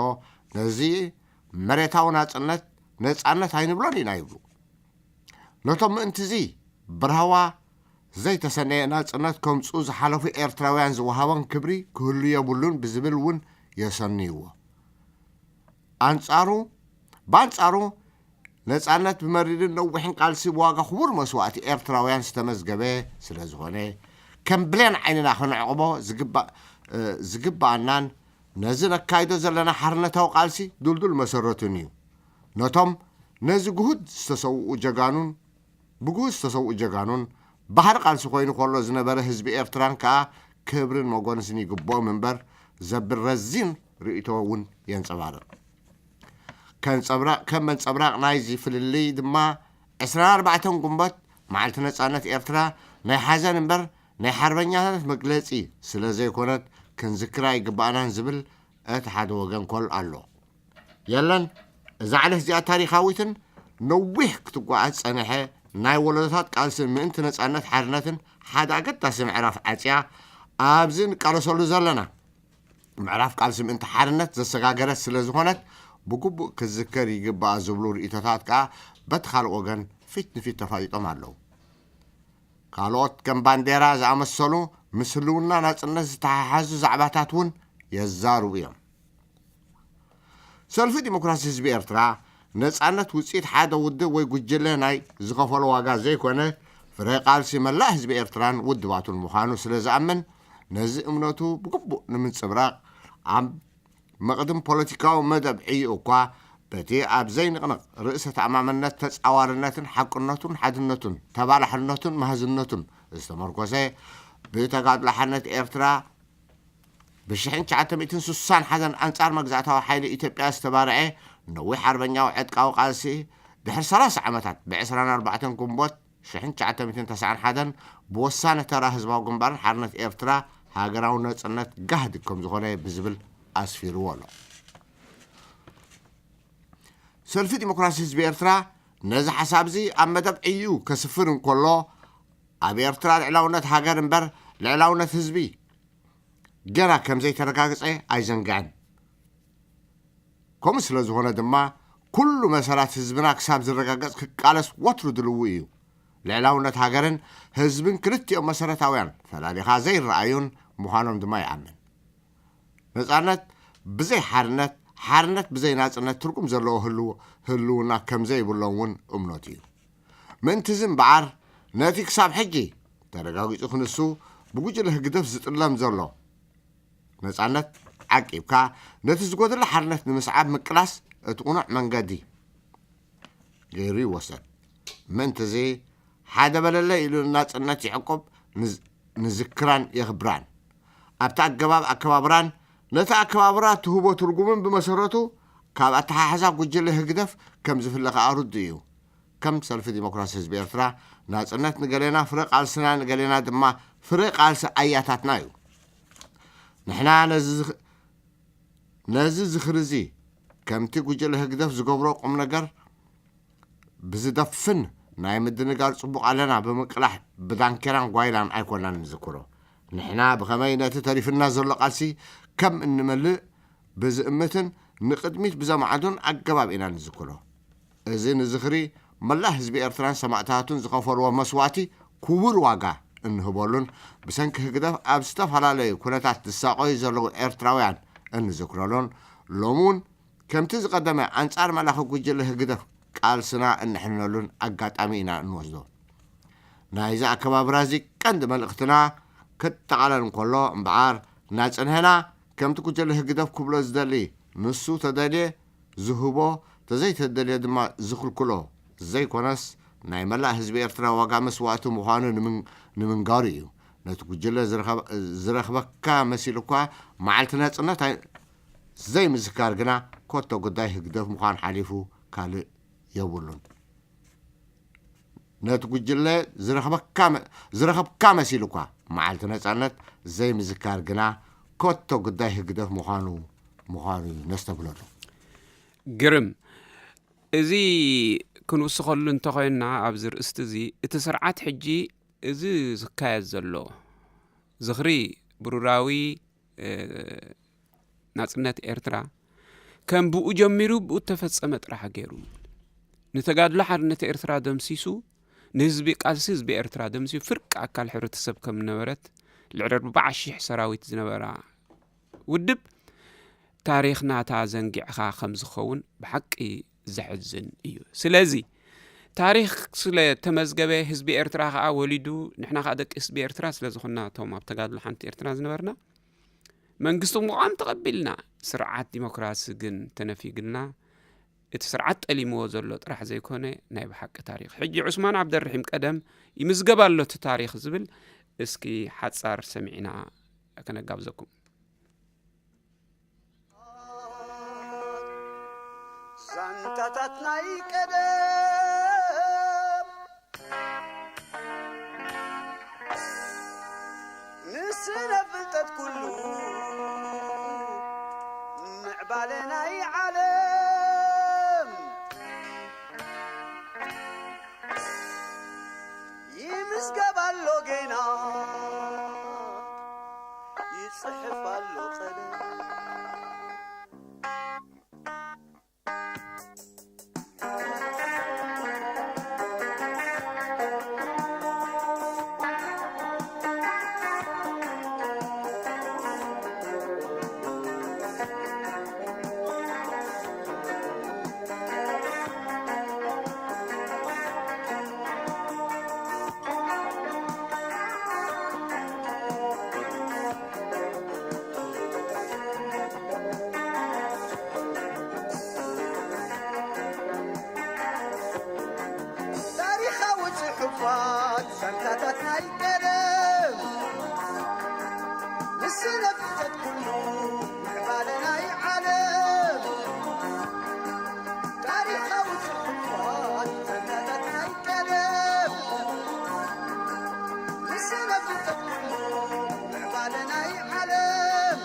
ነዚ መሬታዊ ናጽነት ነጻነት ኣይንብሎን ኢና ይብሉ። ነቶም ምእንትዚ ብራህዋ ዘይተሰነየ ናጽነት ከምጽኡ ዝሓለፉ ኤርትራውያን ዝወሃቦም ክብሪ ክህሉ የብሉን ብዝብል እውን የሰንይዎ። ኣንጻሩ ብኣንጻሩ ነጻነት ብመሪርን ነዊሕን ቃልሲ ብዋጋ ክቡር መስዋእቲ ኤርትራውያን ዝተመዝገበ ስለ ዝኾነ ከም ብሌን ዓይንና ክንዕቕቦ ዝግባእ- ዝግባኣናን ነዚ ነካይዶ ዘለና ሓርነታዊ ቃልሲ ድልዱል መሰረቱን እዩ። ነቶም ነዚ ግሁድ ዝተሰውኡ ጀጋኑን ብግሁድ ዝተሰውኡ ጀጋኑን ባህሪ ቃልሲ ኮይኑ ከሎ ዝነበረ ህዝቢ ኤርትራን ከኣ ክብርን መጎንስን ይግብኦም እምበር ዘብል ረዚን ርእይቶ እውን የንጸባርቕ። ከንጸብራቕ ከም መንጸብራቕ ናይዚ ፍልልይ ድማ ዕስራን ኣርባዕተን ግንቦት መዓልቲ ነጻነት ኤርትራ ናይ ሓዘን እምበር ናይ ሓርበኛታት መግለጺ ስለ ዘይኮነት ክንዝክራ ይግባኣናን ዝብል እቲ ሓደ ወገን ኮል ኣሎ። የለን፣ እዛ ዕለት እዚኣ ታሪኻዊትን ነዊሕ ክትጓዓዝ ጸንሐ ናይ ወለዶታት ቃልሲ ምእንቲ ነጻነት ሓርነትን ሓደ ኣገዳሲ ምዕራፍ ዓጽያ ኣብዚ ንቃለሰሉ ዘለና ምዕራፍ ቃልሲ ምእንቲ ሓርነት ዘሰጋገረት ስለ ዝኾነት ብግቡእ ክዝከር ይግባኣ ዝብሉ ርእይቶታት ከኣ በቲ ካልእ ወገን ፊት ንፊት ተፋጢጦም ኣለዉ። ካልኦት ከም ባንዴራ ዝኣመሰሉ ምስ ህልውና ናጽነት ዝተሓሓዙ ዛዕባታት እውን የዛርቡ እዮም። ሰልፊ ዲሞክራሲ ህዝቢ ኤርትራ ነጻነት ውጽኢት ሓደ ውድብ ወይ ጉጅለ ናይ ዝኸፈሎ ዋጋ ዘይኮነ ፍረ ቃልሲ መላእ ህዝቢ ኤርትራን ውድባቱን ምዃኑ ስለ ዝኣምን ነዚ እምነቱ ብግቡእ ንምንጽብራቕ ኣብ መቕድም ፖለቲካዊ መደብ ዕዩ እኳ በቲ ኣብ ዘይንቕነቕ ርእሰ ተኣማመነት ተጻዋርነትን ሓቅነቱን ሓድነቱን ተባላሕነቱን መሃዝነቱን ዝተመርኮሰ ብተጋድሎ ሓርነት ኤርትራ ብ ሽሕን ትሽዓተ ሚእትን ስሳን ሓደን ኣንጻር መግዛእታዊ ሓይሊ ኢትዮጵያ ዝተባርዐ ነዊሕ ሓርበኛዊ ዕጥቃዊ ቃልሲ ድሕሪ ሰላሳ ዓመታት ብ ዕስራን ኣርባዕተን ግንቦት ሽሕን ትሽዓተ ሚእትን ተስዓን ሓደን ብወሳኒ ተራ ህዝባዊ ግንባርን ሓርነት ኤርትራ ሃገራዊ ነጽነት ጋህዲ ከም ዝኾነ ብዝብል ኣስፊርዎ ኣሎ። ሰልፊ ዲሞክራሲ ህዝቢ ኤርትራ ነዚ ሓሳብ እዚ ኣብ መደብ ዕዩ ከስፍር እንከሎ ኣብ ኤርትራ ልዕላውነት ሃገር እምበር ልዕላውነት ህዝቢ ገና ከም ዘይተረጋግጸ ኣይዘንግዕን። ከምኡ ስለ ዝኾነ ድማ ኩሉ መሰላት ህዝብና ክሳብ ዝረጋገጽ ክቃለስ ወትሩ ድልዉ እዩ። ልዕላውነት ሃገርን ህዝብን ክልቲኦም መሰረታውያን ፈላሊኻ ዘይረኣዩን ምዃኖም ድማ ይኣምን። ነጻነት ብዘይ ሓርነት፣ ሓርነት ብዘይ ናጽነት ትርጉም ዘለዎ ህልው- ህልውና ከም ዘይብሎም እውን እምነቱ እዩ። ምእንቲ እዚ እምበኣር ነቲ ክሳብ ሕጂ ተረጋጊጹ ክንሱ ብጉጅለ ህግደፍ ዝጥለም ዘሎ ነጻነት ዓቂብካ ነቲ ዝጎደለ ሓርነት ንምስዓብ ምቅላስ እቲ ቅኑዕ መንገዲ ገይሩ ይወሰድ። ምእንቲ እዚ ሓደ በለለ ኢሉ ንናጽነት ይዕቁብ፣ ንዝ- ንዝክራን የኽብራን። ኣብቲ ኣገባብ ኣከባብራን ነቲ ኣከባብራ ትህቦ ትርጉምን ብመሰረቱ ካብ ኣተሓሕዛ ጉጅለ ህግደፍ ከም ዝፍለ ከኣ ርዱእ እዩ። ከም ሰልፊ ዲሞክራሲ ህዝቢ ኤርትራ ናጽነት ንገሌና ፍረ ቃልስና ንገሌና ድማ ፍረ ቃልሲ ኣያታትና እዩ። ንሕና ነዚ ዝኽ- ነዚ ዝኽሪ እዚ ከምቲ ጉጅለ ህግደፍ ዝገብሮ ቁም ነገር ብዝደፍን ናይ ምድንጋር ጽቡቕ ኣለና ብምቅላሕ ብዳንኬራን ጓይላን ኣይኮናን ንዝክሮ። ንሕና ብኸመይ ነቲ ተሪፍና ዘሎ ቃልሲ ከም እንመልእ ብዝእምትን ንቕድሚት ብዘማዕዱን ኣገባብ ኢና ንዝክሮ። እዚ ንዝኽሪ መላእ ህዝቢ ኤርትራን ሰማእታቱን ዝኸፈልዎ መስዋእቲ ክቡር ዋጋ እንህበሉን ብሰንኪ ህግደፍ ኣብ ዝተፈላለዩ ኩነታት ዝሳቐዩ ዘለዉ ኤርትራውያን እንዝክረሉን ሎሚ እውን ከምቲ ዝቐደመ ኣንጻር መላኺ ጉጅለ ህግደፍ ቃልስና እንሕነሉን ኣጋጣሚ ኢና እንወስዶ። ናይዚ ኣከባብራ እዚ ቀንዲ መልእኽትና ክጠቓለል እንከሎ እምበኣር፣ እናጸንሐና ከምቲ ጉጀለ ህግደፍ ክብሎ ዝደሊ፣ ንሱ ተደልየ ዝህቦ፣ ተዘይተደልየ ድማ ዝኽልክሎ ዘይኮነስ፣ ናይ መላእ ህዝቢ ኤርትራ ዋጋ መስዋእቲ ምዃኑ ንምንጋሩ እዩ። ነቲ ጉጅለ ዝረኸበካ መሲሉ እኳ፣ መዓልቲ ናጽነት ዘይምዝካር ግና ኮቶ ጉዳይ ህግደፍ ምዃን ሓሊፉ ካልእ የብሉን። ነቲ ጉጅለ ዝረኸበካ መ- ዝረኸብካ መሲሉ እኳ፣ መዓልቲ ነጻነት ዘይምዝካር ግና ኮቶ ጉዳይ ህግደፍ ምዃኑ ምዃኑ እዩ ነስተብህለሉ። ግርም። እዚ ክንውስኸሉ እንተኾይንና፣ ኣብዚ ርእስቲ እዚ፣ እቲ ስርዓት ሕጂ እዚ ዝካየድ ዘሎ ዝኽሪ ብሩራዊ ናጽነት ኤርትራ ከም ብኡ ጀሚሩ ብኡ እተፈጸመ ጥራሕ ገይሩ፣ ንተጋድሎ ሓርነት ኤርትራ ደምሲሱ፣ ንህዝቢ፣ ቃልሲ ህዝቢ ኤርትራ ደምሲሱ፣ ፍርቂ ኣካል ሕብረተሰብ ከም ነበረት፣ ልዕሊ ኣርባዓ ሽሕ ሰራዊት ዝነበራ ውድብ፣ ታሪኽ ናታ ዘንጊዕኻ ከም ዝኸውን ብሓቂ ዘሕዝን እዩ። ስለዚ ታሪኽ ስለ ተመዝገበ፣ ህዝቢ ኤርትራ ከኣ ወሊዱ፣ ንሕና ከኣ ደቂ ህዝቢ ኤርትራ ስለ ዝኾንና፣ እቶም ኣብ ተጋድሎ ሓንቲ ኤርትራ ዝነበርና፣ መንግስቲ ምቋም ተቐቢልና፣ ስርዓት ዲሞክራሲ ግን ተነፊግልና፣ እቲ ስርዓት ጠሊምዎ ዘሎ ጥራሕ ዘይኮነ፣ ናይ ብሓቂ ታሪኽ። ሕጂ ዑስማን ዓብደርሒም ቀደም ይምዝገብ ኣሎ እቲ ታሪኽ ዝብል፣ እስኪ ሓጻር ሰሚዕና ከነጋብዘኩም። ዛንታታት ናይ ቀደም ንስነ ፍልጠት ኩሉ ምዕባለ ናይ ዓለም ይምዝገብ ኣሎ ጌና ይጽሕፍ ኣሎ ቀደም። ታሪኻዊ ጽሑፋት ዛንታታት ናይ ቀደም ንስነ ፍልጠት ኩሉ ምዕባለ ናይ ዓለም ታሪኻዊ ጽሑፋት ዛንታታት ናይ ቀደም ንስነ ፍልጠት ኩሉ ምዕባለ ናይ ዓለም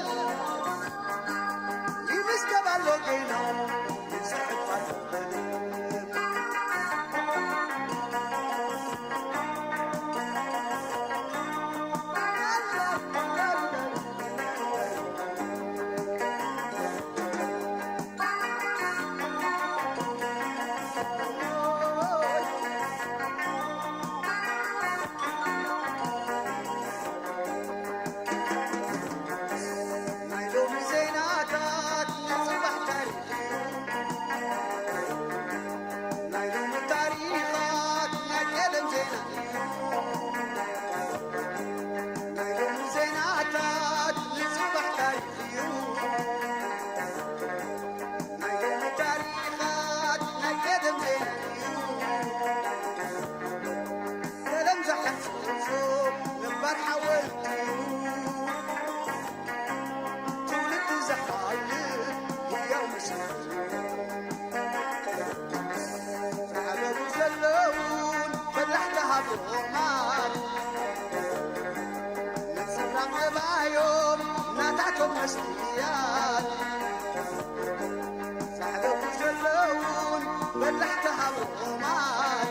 ይምዝገብ ኣሎ ጌና ይጽሕፍ ኣሎ ቀደም። ናይ ሎሚ ዜናታት ናይ ጽባሕ ታሪኽ እዩ። ናይ ሎሚ ታሪኻት ናይ ቀደም ዜና እዩ። ናይ ሎሚ ዜናታት ናይ ጽባሕ ታሪኽ እዩ። ናይ ሎሚ ታሪኻት ናይ ቀደም ዜና እዩ። ቀደም ዝሓስሶ ነባር ሓወልቲ እዩ። ትውልዲ ዘሓልፍ ህያው ምስክር እዩ። ዝዓበዱ ዘለውን በላሕቲ ሃብሮማት ነንጸብራቕ መባዮም ናታቶም መስትያት ዛዕበዱ ዘለውን በላሕቲ ሃብሮማት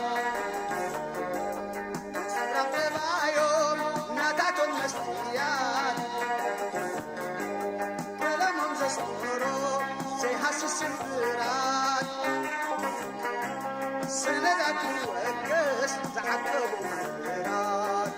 ነንጸብራቕ መባዮም ናታቶም መስትያት ቀለሞም ዘስመሮ ዘይሃስስ ስምብራት ሰነዳት ይወቅስ ዝዓቀቡ መምህራት።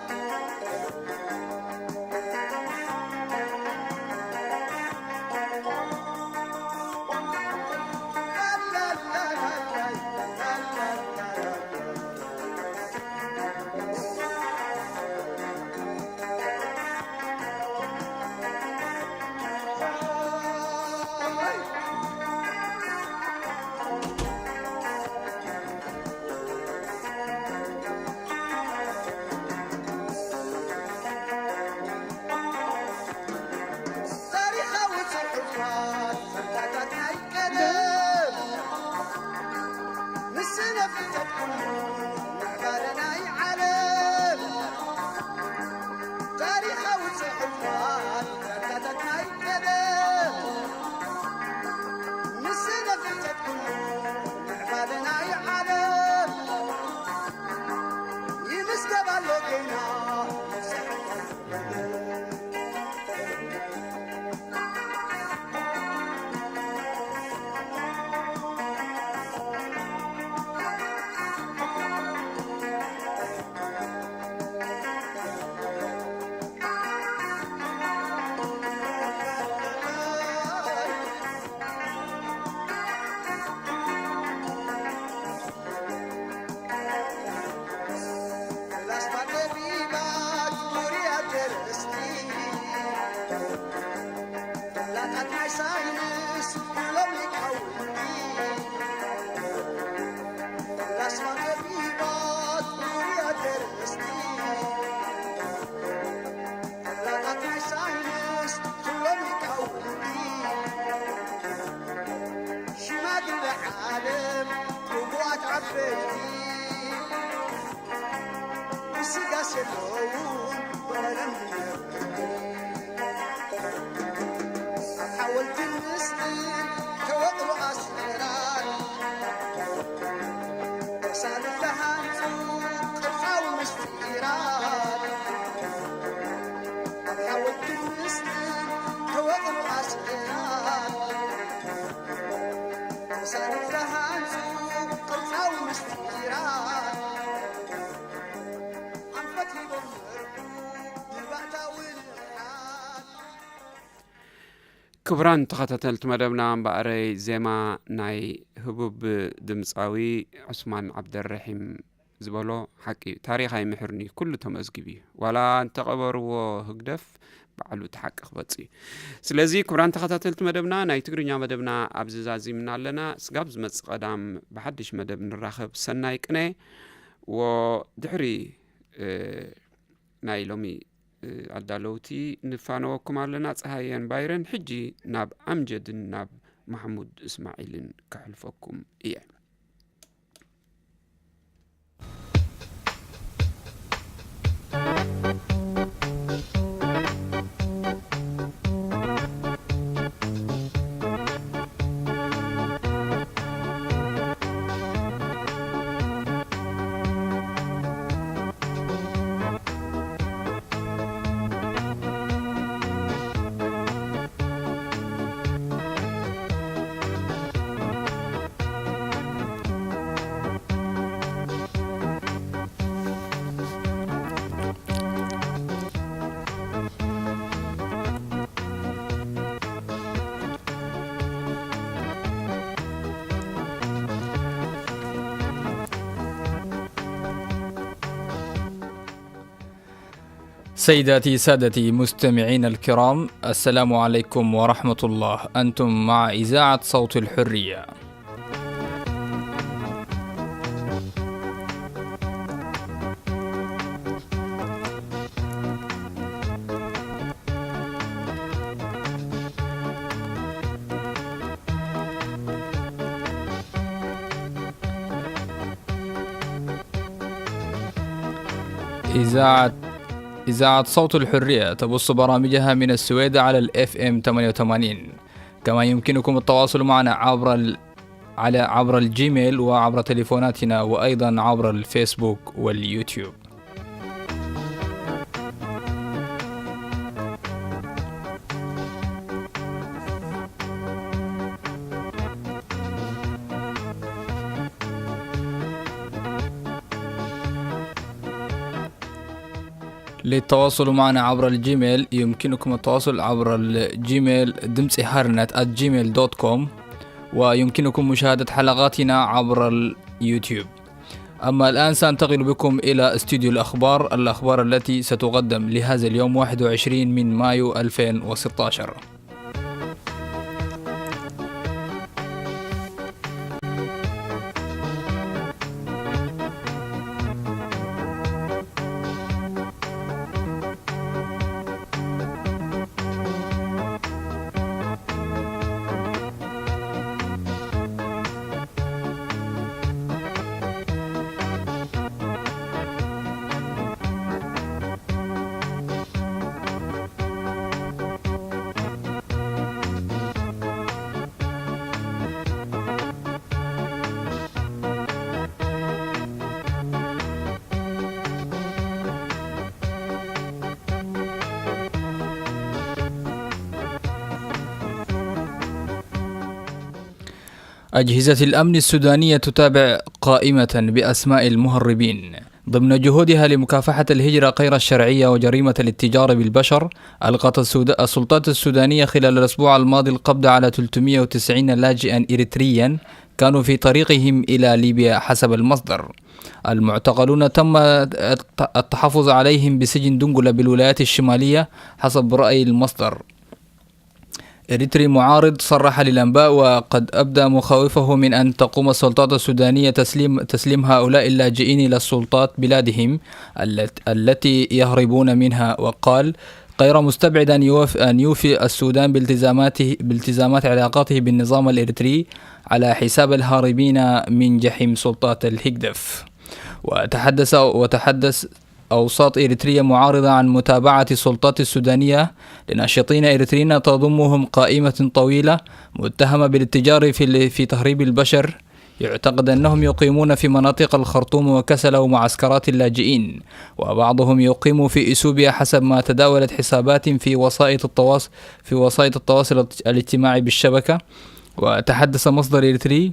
ሳይንስ ኩሎም ሊቃውንቲ፣ ላስማ ጠቢባት ውሩያት ደረስቲ፣ ተላታት ናይ ሳይንስ ኩሎም ሊቃውንቲ፣ ሽማግለ ዓለም ክቡራት ዓበይቲ፣ ምስጋስ የለውን ብቐለም ኣብ ሓወልትን ምስልን ተወቕሩ ኣስራት፣ ተሳሊ ተሃንጹ ቅርጻዊ ምስጢራት። ኣብ ሓወልትን ምስልን ተወቕሩ ኣስራት፣ ተሳሊ ተሃንጹ ቅርጻዊ ምስጢራት። ኣንፈት ሂቦም መርሑ ንባእታዊ ንቕሓት። ክቡራን ተኸታተልቲ መደብና፣ እምበኣረይ ዜማ ናይ ህቡብ ድምጻዊ ዑስማን ዓብደረሒም ዝበሎ ሓቂ እዩ። ታሪኽ ኣይምሕርን እዩ፣ ኩሉ ተመዝጊቡ እዩ። ዋላ እንተቐበርዎ ህግደፍ፣ ባዕሉ እቲ ሓቂ ክወጽእ እዩ። ስለዚ ክቡራን ተኸታተልቲ መደብና፣ ናይ ትግርኛ መደብና ኣብዚ ዛዚምና ኣለና። ስጋብ ዝመጽእ ቀዳም ብሓድሽ መደብ ንራኸብ። ሰናይ ቅነ። ወድሕሪ፣ እ፣ ናይ ሎሚ፣ እ፣ ኣዳለውቲ ንፋነወኩም ኣለና። ጸሃየን ባይረን። ሕጂ ናብ ኣምጀድን ናብ ማሕሙድ እስማዒልን ከሕልፈኩም እየ። سيداتي سادتي مستمعين الكرام، السلام عليكم ورحمة الله. أنتم مع إذاعة صوت الحرية. إذاعة إذاعة صوت الحرية تبث برامجها من السويد على ال F M ثمانية وثمانين. كما يمكنكم التواصل معنا عبر ال... على عبر الجيميل وعبر تليفوناتنا، وأيضًا عبر الفيسبوك واليوتيوب. للتواصل معنا عبر الجيميل يمكنكم التواصل عبر الجيميل دمسي هارنت at gmail dot com، ويمكنكم مشاهدة حلقاتنا عبر اليوتيوب. أما الآن سأنتقل بكم إلى استوديو الأخبار، الأخبار التي ستقدم لهذا اليوم واحد وعشرين من مايو ألفين وستاشر. أجهزة الأمن السودانية تتابع قائمة بأسماء المهربين ضمن جهودها لمكافحة الهجرة غير الشرعية وجريمة الاتجار بالبشر. ألقت السود-، السلطات السودانية خلال الأسبوع الماضي القبض على ثلاثمية وتسعين لاجئا إريتريا كانوا في طريقهم إلى ليبيا حسب المصدر. المعتقلون تم الت-، التحفظ عليهم بسجن دنقلة بالولايات الشمالية حسب رأي المصدر. إريتري معارض صرح للأنباء وقد أبدى مخاوفه من أن تقوم السلطات السودانية تسليم، تسليم هؤلاء اللاجئين إلى السلطات بلادهم الت-، التي يهربون منها، وقال غير مستبعد أن يوف-، أن يوفي السودان بالتزاماته، بالتزامات علاقاته بالنظام الإريتري على حساب الهاربين من جحيم سلطات الهجدف. وتحدث، وتحدث أوساط إريتريا معارضة عن متابعة السلطات السودانية لناشطين إريتريين تضمهم قائمة طويلة متهمة بالاتجار في ال-، في تهريب البشر. يعتقد أنهم يقيمون في مناطق الخرطوم وكسلة ومعسكرات اللاجئين، وبعضهم يقيم في إثيوبيا حسب ما تداولت حسابات في وسائط التواصل، في وسائط التواصل الاجتماعي بالشبكة. وتحدث مصدر إريتري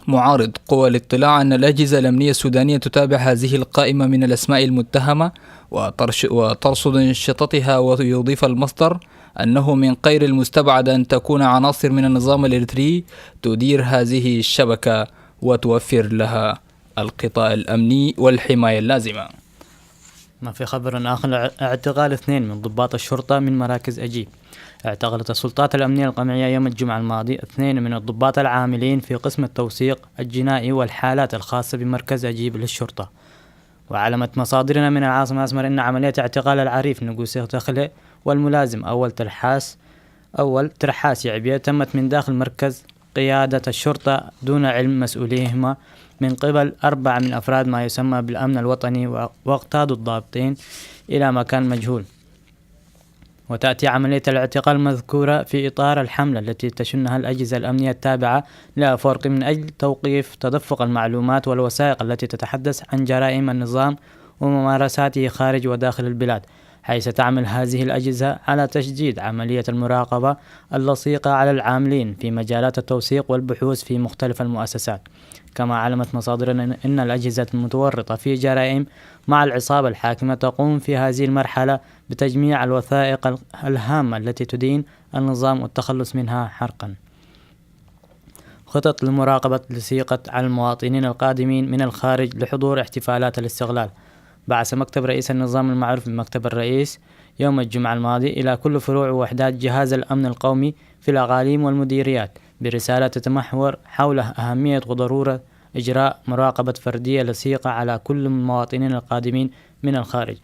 معارض قوى الاطلاع أن الأجهزة الأمنية السودانية تتابع هذه القائمة من الأسماء المتهمة وترش-، وترصد أنشطتها. ويضيف المصدر أنه من غير المستبعد أن تكون عناصر من النظام الإريتري تدير هذه الشبكة وتوفر لها الغطاء الأمني والحماية اللازمة. ما في خبر آخر، اع-، اعتقال اثنين من ضباط الشرطة من مراكز أجيب. اعتقلت السلطات الأمنية القمعية يوم الجمعة الماضي اثنين من الضباط العاملين في قسم التوثيق الجنائي والحالات الخاصة بمركز أجيب للشرطة. وعلمت مصادرنا من العاصمة أسمر أن عملية اعتقال العريف نقوسي تخلي والملازم أول ترحاس، أول ترحاس يعبية تمت من داخل مركز قيادة الشرطة دون علم مسؤوليهما من قبل أربعة من أفراد ما يسمى بالأمن الوطني، و-، واقتادوا الضابطين إلى مكان مجهول. وتأتي عملية الاعتقال المذكورة في إطار الحملة التي تشنها الأجهزة الأمنية التابعة لأفورقي من أجل توقيف تدفق المعلومات والوثائق التي تتحدث عن جرائم النظام وممارساته خارج وداخل البلاد، حيث تعمل هذه الأجهزة على تشديد عملية المراقبة اللصيقة على العاملين في مجالات التوثيق والبحوث في مختلف المؤسسات. كما علمت مصادرنا أن الأجهزة المتورطة في جرائم مع العصابة الحاكمة تقوم في هذه المرحلة بتجميع الوثائق الهامة التي تدين النظام والتخلص منها حرقًا. خطط لمراقبة لصيقة على المواطنين القادمين من الخارج لحضور احتفالات الاستقلال. بعث مكتب رئيس النظام المعروف بمكتب الرئيس يوم الجمعة الماضي إلى كل فروع ووحدات جهاز الأمن القومي في الأقاليم والمديريات برسالة تتمحور حول أهمية وضرورة إجراء مراقبة فردية لصيقة على كل المواطنين القادمين من الخارج.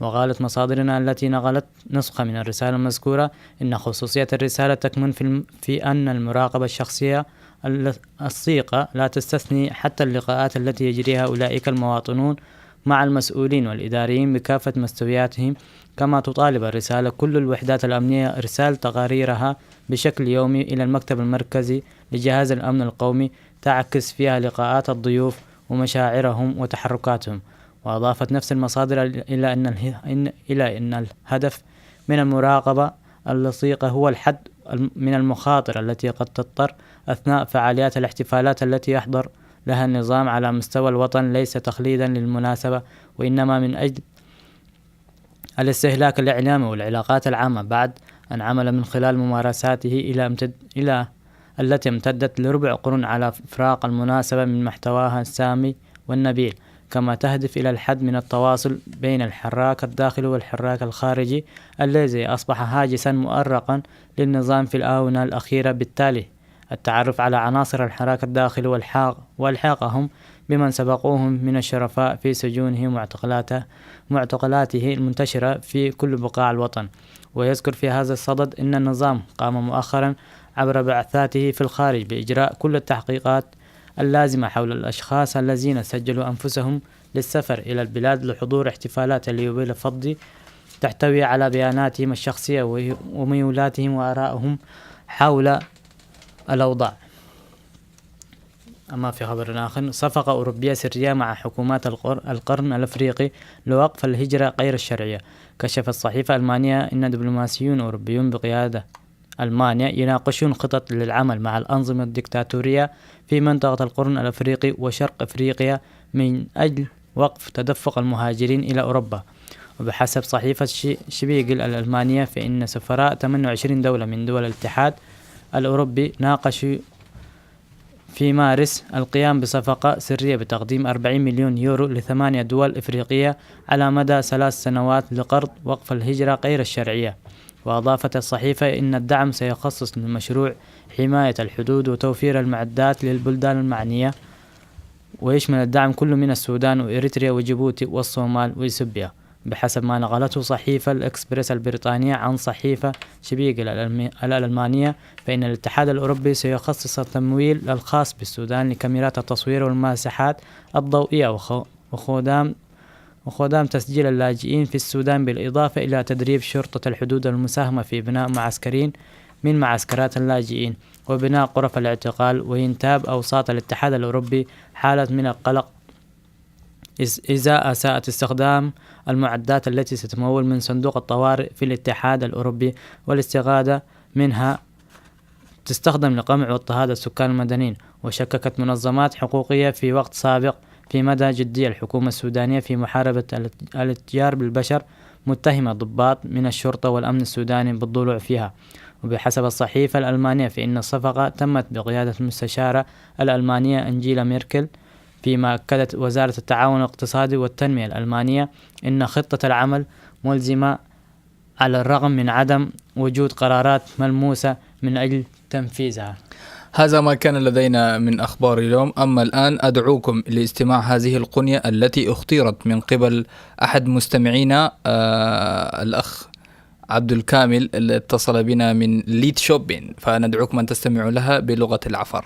وقالت مصادرنا التي نقلت نسخة من الرسالة المذكورة إن خصوصية الرسالة تكمن في الم-، في أن المراقبة الشخصية ال-، الصيقة لا تستثني حتى اللقاءات التي يجريها أولئك المواطنون مع المسؤولين والإداريين بكافة مستوياتهم. كما تطالب الرسالة كل الوحدات الأمنية إرسال تقاريرها بشكل يومي إلى المكتب المركزي لجهاز الأمن القومي، تعكس فيها لقاءات الضيوف ومشاعرهم وتحركاتهم. وأضافت نفس المصادر إلى أن اله-، إن-، إلى أن الهدف من المراقبة اللصيقة هو الحد الم-، من المخاطر التي قد تضطر أثناء فعاليات الاحتفالات التي يحضر لها النظام على مستوى الوطن، ليس تقليدًا للمناسبة، وإنما من أجل الاستهلاك الإعلامي والعلاقات العامة، بعد أن عمل من خلال ممارساته إلى امتد-، إلى التي امتدت لربع قرن على إفراق المناسبة من محتواها السامي والنبيل، كما تهدف إلى الحد من التواصل بين الحراك الداخلي والحراك الخارجي الذي أصبح هاجسا مؤرقا للنظام في الآونة الأخيرة. بالتالي التعرف على عناصر الحراك الداخلي والحاق-، وإلحاقهم بمن سبقوهم من الشرفاء في سجونهم واعتقالاته، معتقلاته المنتشرة في كل بقاع الوطن. ويذكر في هذا الصدد أن النظام قام مؤخرا عبر بعثاته في الخارج بإجراء كل التحقيقات اللازمة حول الأشخاص الذين سجلوا أنفسهم للسفر إلى البلاد لحضور احتفالات اليوبيل الفضي تحتوي على بياناتهم الشخصية وهي-، وميولاتهم وآرائهم حول الأوضاع. أما في خبر آخر، صفقة أوروبية سرية مع حكومات القر-، القرن الأفريقي لوقف الهجرة غير الشرعية. كشفت صحيفة ألمانية إن دبلوماسيون أوروبيون بقيادة ألمانيا يناقشون خطط للعمل مع الأنظمة الدكتاتورية في منطقة القرن الأفريقي وشرق أفريقيا من أجل وقف تدفق المهاجرين إلى أوروبا. وبحسب صحيفة شي-، شبيغل الألمانية، فإن سفراء ثمانية وعشرين دولة من دول الاتحاد الأوروبي ناقشوا في مارس القيام بصفقة سرية بتقديم أربعين مليون يورو لثمانية دول إفريقية على مدى ثلاث سنوات لقرض وقف الهجرة غير الشرعية. وأضافت الصحيفة إن الدعم سيخصص لمشروع حماية الحدود وتوفير المعدات للبلدان المعنية، ويشمل الدعم كل من السودان وإريتريا وجيبوتي والصومال وإثيوبيا. بحسب ما نقلته صحيفة الإكسبريس البريطانية عن صحيفة شبيغل الألمانية، فإن الاتحاد الأوروبي سيخصص التمويل الخاص بالسودان لكاميرات التصوير والماسحات الضوئية وخدام وخدام تسجيل اللاجئين في السودان، بالإضافة إلى تدريب شرطة الحدود والمساهمة في بناء معسكرين من معسكرات اللاجئين وبناء غرف الاعتقال، وينتاب أوساط الاتحاد الأوروبي حالة من القلق إزاء ساءة استخدام المعدات التي ستمول من صندوق الطوارئ في الاتحاد الأوروبي والاستغاثة منها تستخدم لقمع واضطهاد السكان المدنيين. وشككت منظمات حقوقية في وقت سابق في مدى جدية الحكومة السودانية في محاربة الاتجار بالبشر، متهمة ضباط من الشرطة والأمن السوداني بالضلوع فيها. وبحسب الصحيفة الألمانية، فإن الصفقة تمت بقيادة المستشارة الألمانية أنجيلا ميركل، فيما أكدت وزارة التعاون الاقتصادي والتنمية الألمانية إن خطة العمل ملزمة على الرغم من عدم وجود قرارات ملموسة من أجل تنفيذها. هذا ما كان لدينا من أخبار اليوم. أما الآن أدعوكم لاستماع هذه القنية التي اختيرت من قبل أحد مستمعينا، آه، الأخ عبد الكامل، اللي اتصل بنا من ليد شوبين، فندعوكم أن تستمعوا لها بلغة العفر.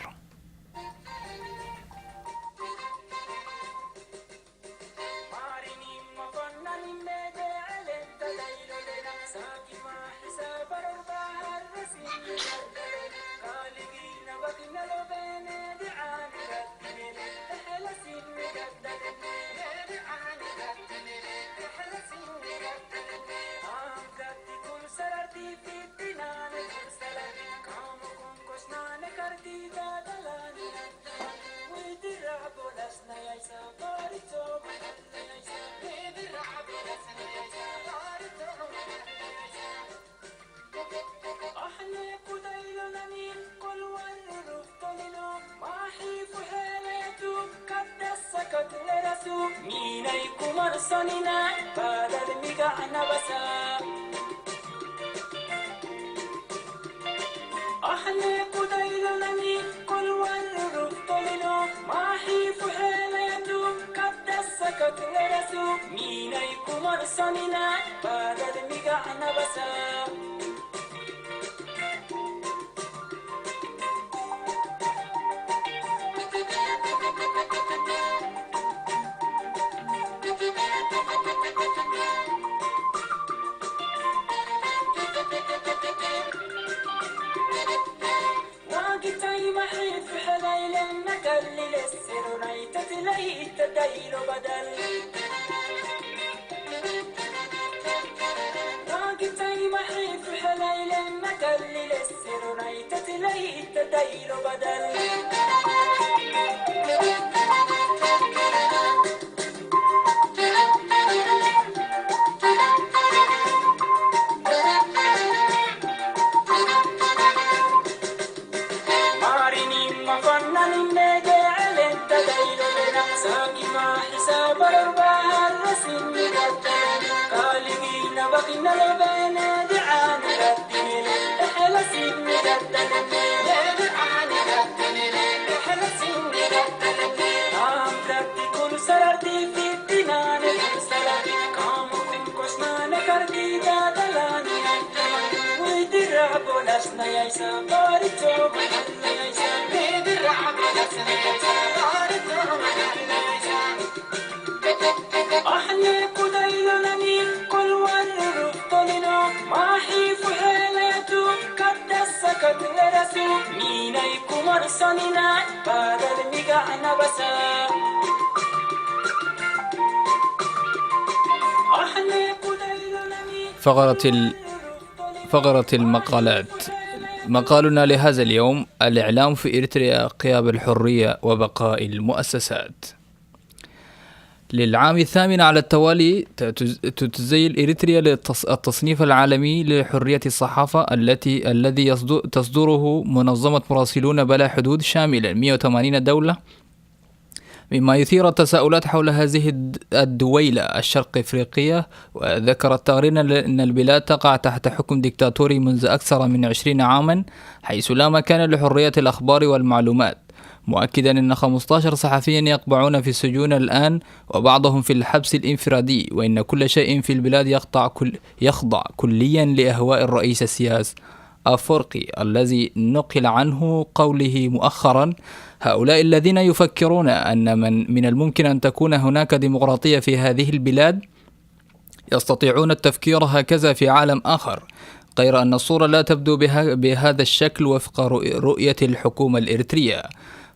فقرة ال... فقرة المقالات. مقالنا لهذا اليوم: الإعلام في إريتريا: غياب الحرية وبقاء المؤسسات. للعام الثامن على التوالي تتز-، تتزيل إريتريا للتص-، التصنيف العالمي لحرية الصحافة التي، الذي يصدو-، تصدره منظمة مراسلون بلا حدود شاملا مية وثمانين دولة، مما يثير التساؤلات حول هذه الد- الدويلة الشرق إفريقية. وذكر التقرير أن البلاد تقع تحت حكم ديكتاتوري منذ أكثر من عشرين عاما، حيث لا مكان لحرية الأخبار والمعلومات، مؤكدا أن خمستاشر صحفيا يقبعون في السجون الآن، وبعضهم في الحبس الانفرادي، وإن كل شيء في البلاد يخضع كل يخضع كليا لأهواء الرئيس السياس أفورقي، الذي نقل عنه قوله مؤخرا: هؤلاء الذين يفكرون أن من من الممكن أن تكون هناك ديمقراطية في هذه البلاد يستطيعون التفكير هكذا في عالم آخر، غير أن الصورة لا تبدو بها بهذا الشكل وفق رؤية الحكومة الإريترية.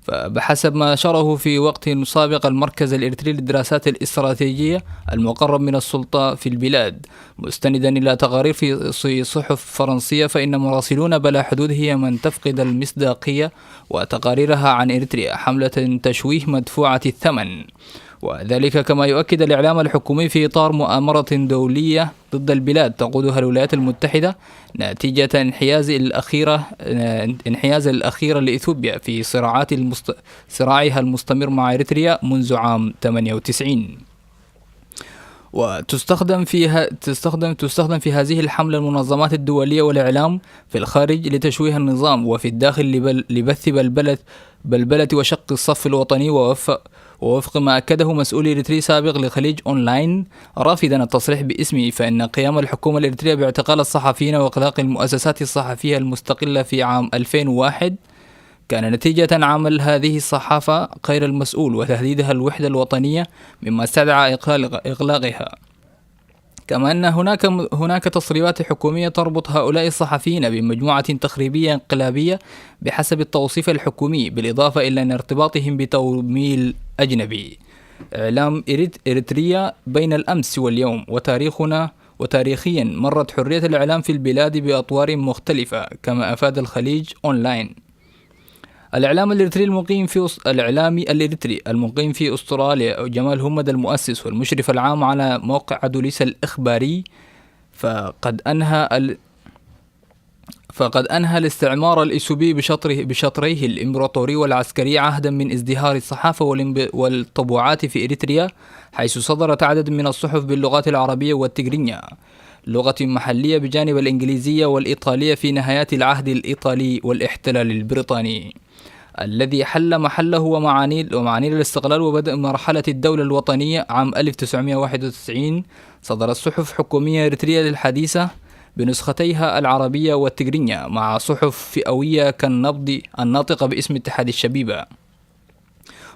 فبحسب ما نشره في وقت سابق المركز الإريتري للدراسات الاستراتيجية المقرب من السلطة في البلاد، مستندا إلى تقارير في صحف فرنسية، فإن مراسلون بلا حدود هي من تفقد المصداقية، وتقاريرها عن إريتريا حملة تشويه مدفوعة الثمن. وذلك كما يؤكد الإعلام الحكومي في إطار مؤامرة دولية ضد البلاد تقودها الولايات المتحدة نتيجة انحياز الأخيرة انحياز الأخيرة لإثيوبيا في صراعات المست... صراعها المستمر مع إريتريا منذ عام ثمانية وتسعين. وتستخدم فيها تستخدم تستخدم في هذه الحملة المنظمات الدولية والإعلام في الخارج لتشويه النظام، وفي الداخل لبل... لبث بلبلة بلبلة وشق الصف الوطني. ووفق ووفق ما أكده مسؤول إريتري سابق لخليج أونلاين رافضا التصريح باسمه، فإن قيام الحكومة الإريترية باعتقال الصحفيين وإغلاق المؤسسات الصحفية المستقلة في عام ألفين وواحد كان نتيجة عمل هذه الصحافة غير المسؤول وتهديدها الوحدة الوطنية، مما استدعى إغلاقها. كما أن هناك هناك تصريحات حكومية تربط هؤلاء الصحفيين بمجموعة تخريبية انقلابية بحسب التوصيف الحكومي، بالإضافة إلى أن ارتباطهم بتمويل أجنبي. إعلام إريتريا بين الأمس واليوم وتاريخنا وتاريخيا مرت حرية الإعلام في البلاد بأطوار مختلفة، كما أفاد الخليج أونلاين. الإعلام الإريتري المقيم في أس... الإعلامي الإريتري المقيم في أستراليا جمال همد، المؤسس والمشرف العام على موقع أدوليس الإخباري، فقد أنهى ال... فقد أنهى الاستعمار الإثيوبي بشطره بشطريه الإمبراطوري والعسكري عهدا من ازدهار الصحافة والطبوعات في إريتريا، حيث صدرت عدد من الصحف باللغات العربية والتجرينية، لغة محلية بجانب الإنجليزية والإيطالية في نهايات العهد الإيطالي والاحتلال البريطاني الذي حل محله ومعاني ومعاني الاستقلال وبدء مرحلة الدولة الوطنية عام ألف وتسعمائة وواحد وتسعين. صدرت صحف حكومية إريترية الحديثة بنسختيها العربية والتجرينية مع صحف فئوية كالنبض الناطقة باسم اتحاد الشبيبة،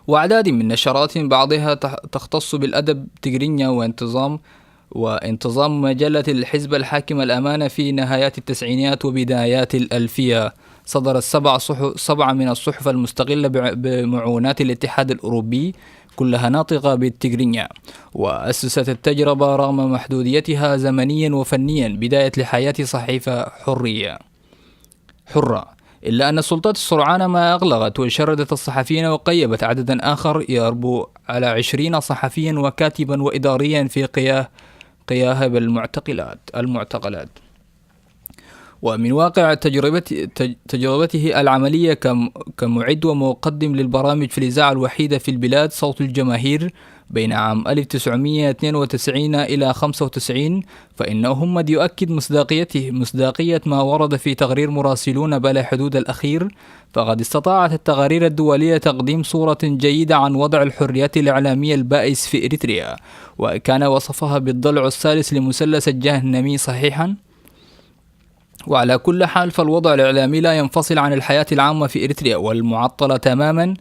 وأعداد من نشرات بعضها تختص بالأدب تجرينيا وانتظام وانتظام مجلة الحزب الحاكم الأمانة في نهايات التسعينيات وبدايات الألفية. صدرت سبع صحف سبعة من الصحف المستقلة بمعونات الاتحاد الأوروبي، كلها ناطقة بالتجرينيا، وأسست التجربة رغم محدوديتها زمنيا وفنيا بداية لحياة صحيفة حرية حرة. إلا أن السلطات السرعانة ما أغلقت وشردت الصحفيين وقيبت عددا آخر يربو على عشرين صحفيا وكاتبا وإداريا في قياه قياهب المعتقلات المعتقلات. ومن واقع تجربة تجربته العملية كمعد ومقدم للبرامج في الإذاعة الوحيدة في البلاد صوت الجماهير بين عام ألف وتسعمائة واثنين وتسعين إلى خمسة وتسعين، فإنه مد يؤكد مصداقيته مصداقية ما ورد في تقرير مراسلون بلا حدود الأخير. فقد استطاعت التقارير الدولية تقديم صورة جيدة عن وضع الحريات الإعلامية البائس في إريتريا، وكان وصفها بالضلع الثالث لمثلث الجهنمي صحيحا. وعلى كل حال، فالوضع الإعلامي لا ينفصل عن الحياة العامة في إريتريا، والمعطلة تماما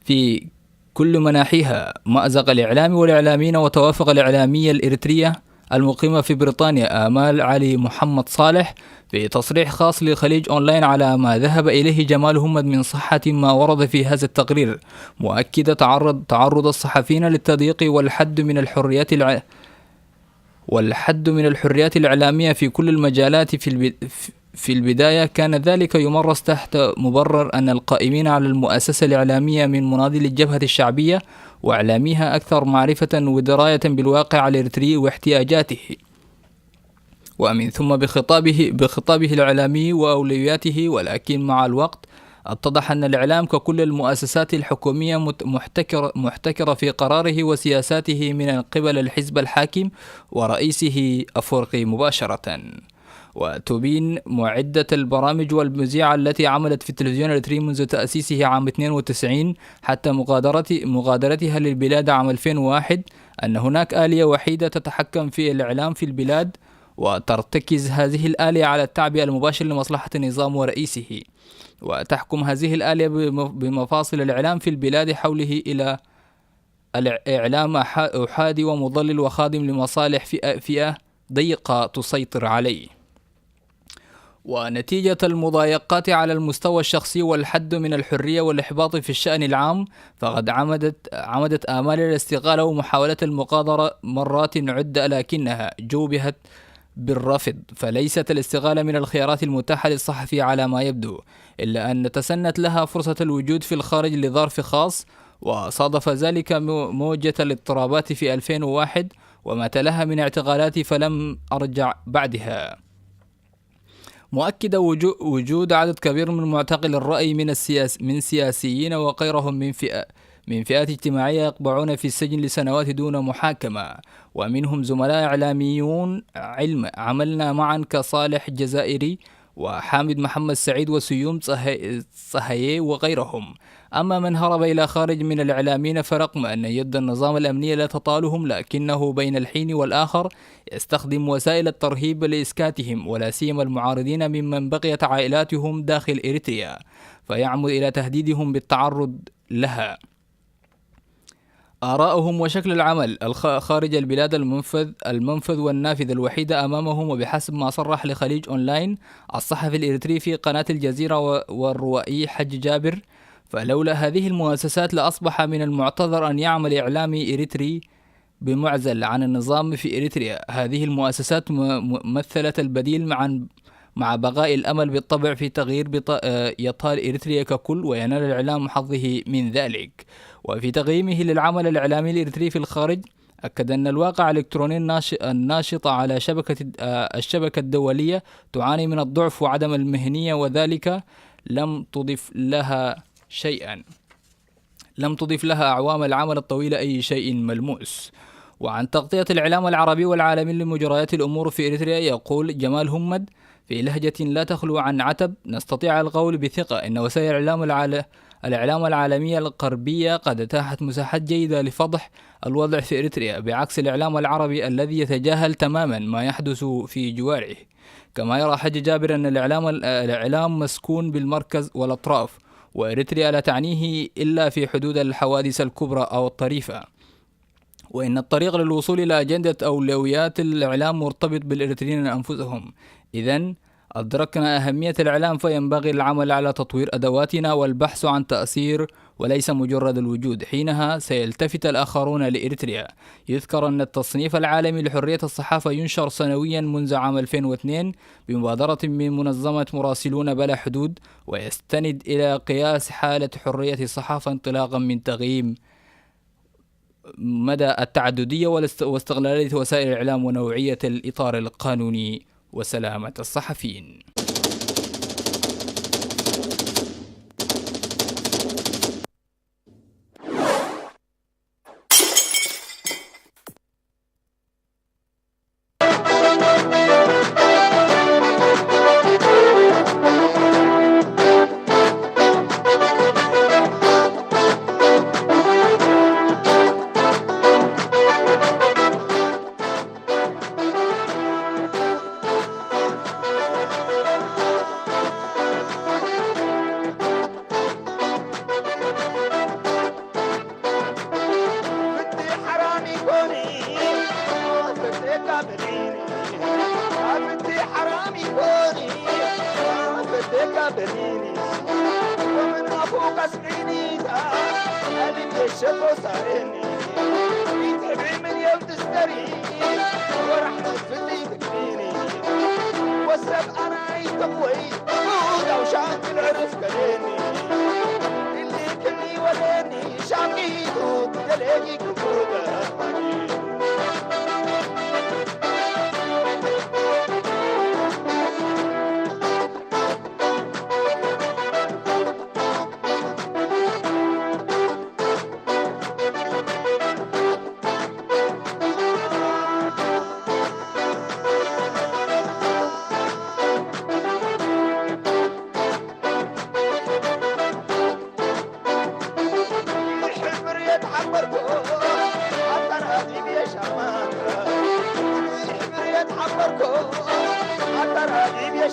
في كل مناحيها، مأزق الإعلام والإعلاميين وتوافق الإعلامية الإريترية المقيمة في بريطانيا آمال علي محمد صالح في تصريح خاص لخليج أونلاين على ما ذهب إليه جمال همد من صحة ما ورد في هذا التقرير، مؤكدة تعرض تعرض الصحفيين للتضييق والحد من الحريات الع... والحد من الحريات الإعلامية في كل المجالات في الب... في البداية كان ذلك يمرس تحت مبرر أن القائمين على المؤسسة الإعلامية من مناضلي الجبهة الشعبية وإعلاميها أكثر معرفة ودراية بالواقع الإريتري واحتياجاته. ومن ثم بخطابه بخطابه الإعلامي وأولوياته، ولكن مع الوقت اتضح أن الإعلام ككل المؤسسات الحكومية مت-، محتكر-، محتكرة في قراره وسياساته من قبل الحزب الحاكم ورئيسه أفورقي مباشرة. وتبين معدة البرامج والمذيعة التي عملت في التلفزيون الإريتري منذ تأسيسه عام اثنين وتسعين حتى مغادرة-، مغادرتها للبلاد عام ألفين وواحد أن هناك آلية وحيدة تتحكم في الإعلام في البلاد، وترتكز هذه الآلية على التعبئة المباشر لمصلحة النظام ورئيسه، وتحكم هذه الآلية بم-، بمفاصل الإعلام في البلاد حوله إلى الإعلام أح-، أحادي ومضلل وخادم لمصالح فئة، فئة ضيقة تسيطر عليه. ونتيجة المضايقات على المستوى الشخصي والحد من الحرية والإحباط في الشأن العام، فقد عمدت، عمدت آمال الاستقالة ومحاولة المقاضرة مرات عدة، لكنها جوبهت بالرفض، فليست الاستقالة من الخيارات المتاحة للصحفي على ما يبدو، إلا أن تسنت لها فرصة الوجود في الخارج لظرف خاص، وصادف ذلك مو-، موجة الاضطرابات في ألفين وواحد، وما تلاها من اعتقالات فلم أرجع بعدها. مؤكدة وجو-، وجود عدد كبير من معتقل الرأي من السياس-، من سياسيين وغيرهم من فئة، من فئات اجتماعية يقبعون في السجن لسنوات دون محاكمة، ومنهم زملاء إعلاميون علم عملنا معا كصالح جزائري وحامد محمد سعيد وسيوم صهي-، صهيي وغيرهم. أما من هرب إلى خارج من الإعلاميين، فرغم أن يد النظام الأمني لا تطالهم، لكنه بين الحين والآخر يستخدم وسائل الترهيب لإسكاتهم، ولا سيما المعارضين ممن بقيت عائلاتهم داخل إريتريا، فيعمد إلى تهديدهم بالتعرض لها. آراؤهم وشكل العمل الخ-، خارج البلاد المنفذ، المنفذ والنافذة الوحيدة أمامهم، وبحسب ما صرح لخليج أونلاين الصحفي الإريتري في قناة الجزيرة و-، والروائي حج جابر، فلولا هذه المؤسسات لأصبح من المعتذر أن يعمل إعلامي إريتري بمعزل عن النظام في إريتريا. هذه المؤسسات م-، م-، مثلت البديل عن مع بقاء الأمل بالطبع في تغيير بط-، آه، يطال إريتريا ككل، وينال الإعلام حظه من ذلك. وفي تقييمه للعمل الإعلامي الإريتري في الخارج، أكد أن الواقع الإلكتروني الناش-، الناشط على شبكة الد-، آه، الشبكة الدولية تعاني من الضعف وعدم المهنية، وذلك لم تضف لها شيئا. لم تضف لها أعوام العمل الطويلة أي شيء ملموس. وعن تغطية الإعلام العربي والعالمي لمجريات الأمور في إريتريا، يقول جمال همد في لهجة لا تخلو عن عتب: "نستطيع القول بثقة إن وسائل الإعلام العال-، الإعلام العالمية الغربية قد أتاحت مساحات جيدة لفضح الوضع في إريتريا، بعكس الإعلام العربي الذي يتجاهل تماما ما يحدث في جواره." كما يرى حج جابر أن الإعلام، الإعلام مسكون بالمركز والأطراف، وإريتريا لا تعنيه إلا في حدود الحوادث الكبرى أو الطريفة، وإن الطريق للوصول إلى أجندة أولويات الإعلام مرتبط بالإريتريين أنفسهم. إذن أدركنا أهمية الإعلام، فينبغي العمل على تطوير أدواتنا والبحث عن تأثير وليس مجرد الوجود، حينها سيلتفت الآخرون لإريتريا. يذكر أن التصنيف العالمي لحرية الصحافة ينشر سنويا منذ عام ألفين واثنين بمبادرة من منظمة مراسلون بلا حدود، ويستند إلى قياس حالة حرية الصحافة انطلاقا من تقييم مدى التعددية والاست-، واستغلالية وسائل الإعلام ونوعية الإطار القانوني وسلامة الصحفيين.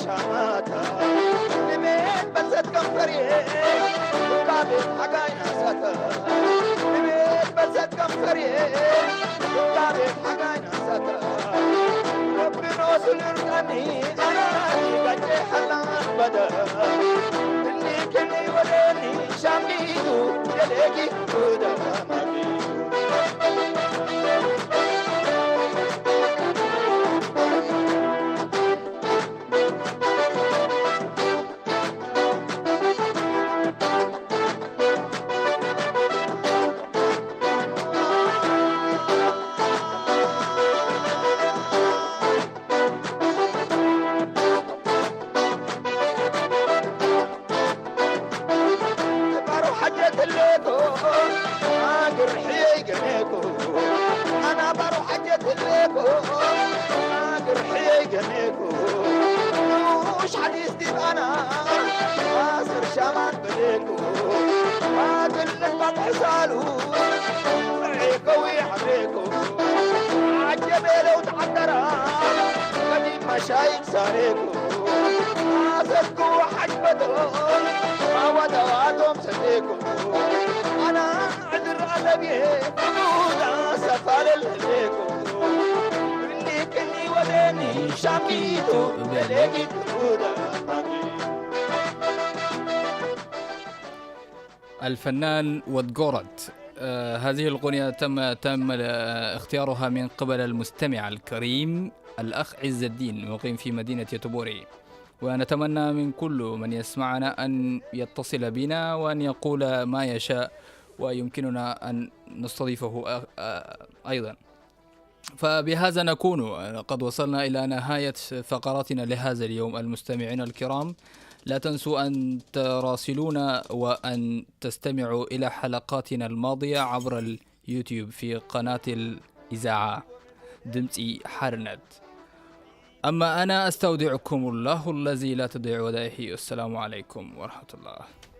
ሻማታ ንቤት በልሰት ከንፈርየ ውቃቤ ሓጋይ ናሳተ ንቤት በልሰት ከንፈርየ ውቃቤ ሓጋይ ናሳተ ወብኖ ስልርቀኒ ኣናኒ ጋጨ ሓላን በደ እኒ ክኒ ወደኒ ሻሚቱ የደጊ ውደማጊ ባሮ ሓጀት ኣለኮ ኣግርሕየይ ገሜኮ ኣና ባሮ ሓጀት ኣለኮ ኣግርሕየይ ገሜኮ ንኡሽ ሓዲስ ዲባና ኣስር ሻማን በሌኮ ኣግልል ባጥሕሳሉ ርዒከዊ ሓብሬኮ ዓጀበ ለውጥ ዓደራ ከዲድ ማሻይክ ሳሬኮ ኣዘግዎ ሓጅበቶም ኣዋዳዋቶም ሰዴኮ ኣና ዕድር ኣለብየ ኑዳ ሰፋለል ህሌኮ እኒ ቅኒ ወደኒ ሻሚቱ በሌጊት ኑዳ الفنان ود قورت. آه، هذه الأغنية تم، تم، آه، اختيارها من قبل المستمع الكريم الأخ عز الدين، مقيم في مدينة يوتبوري. ونتمنى من كل من يسمعنا أن يتصل بنا وأن يقول ما يشاء، ويمكننا أن نستضيفه أ-، أ-، أيضًا. فبهذا نكون قد وصلنا إلى نهاية فقراتنا لهذا اليوم. المستمعين الكرام، لا تنسوا أن تراسلونا وأن تستمعوا إلى حلقاتنا الماضية عبر اليوتيوب في قناة الإذاعة دمتي حرنت. أما أنا أستودعكم الله الذي لا تضيع ودائعه. السلام عليكم ورحمة الله.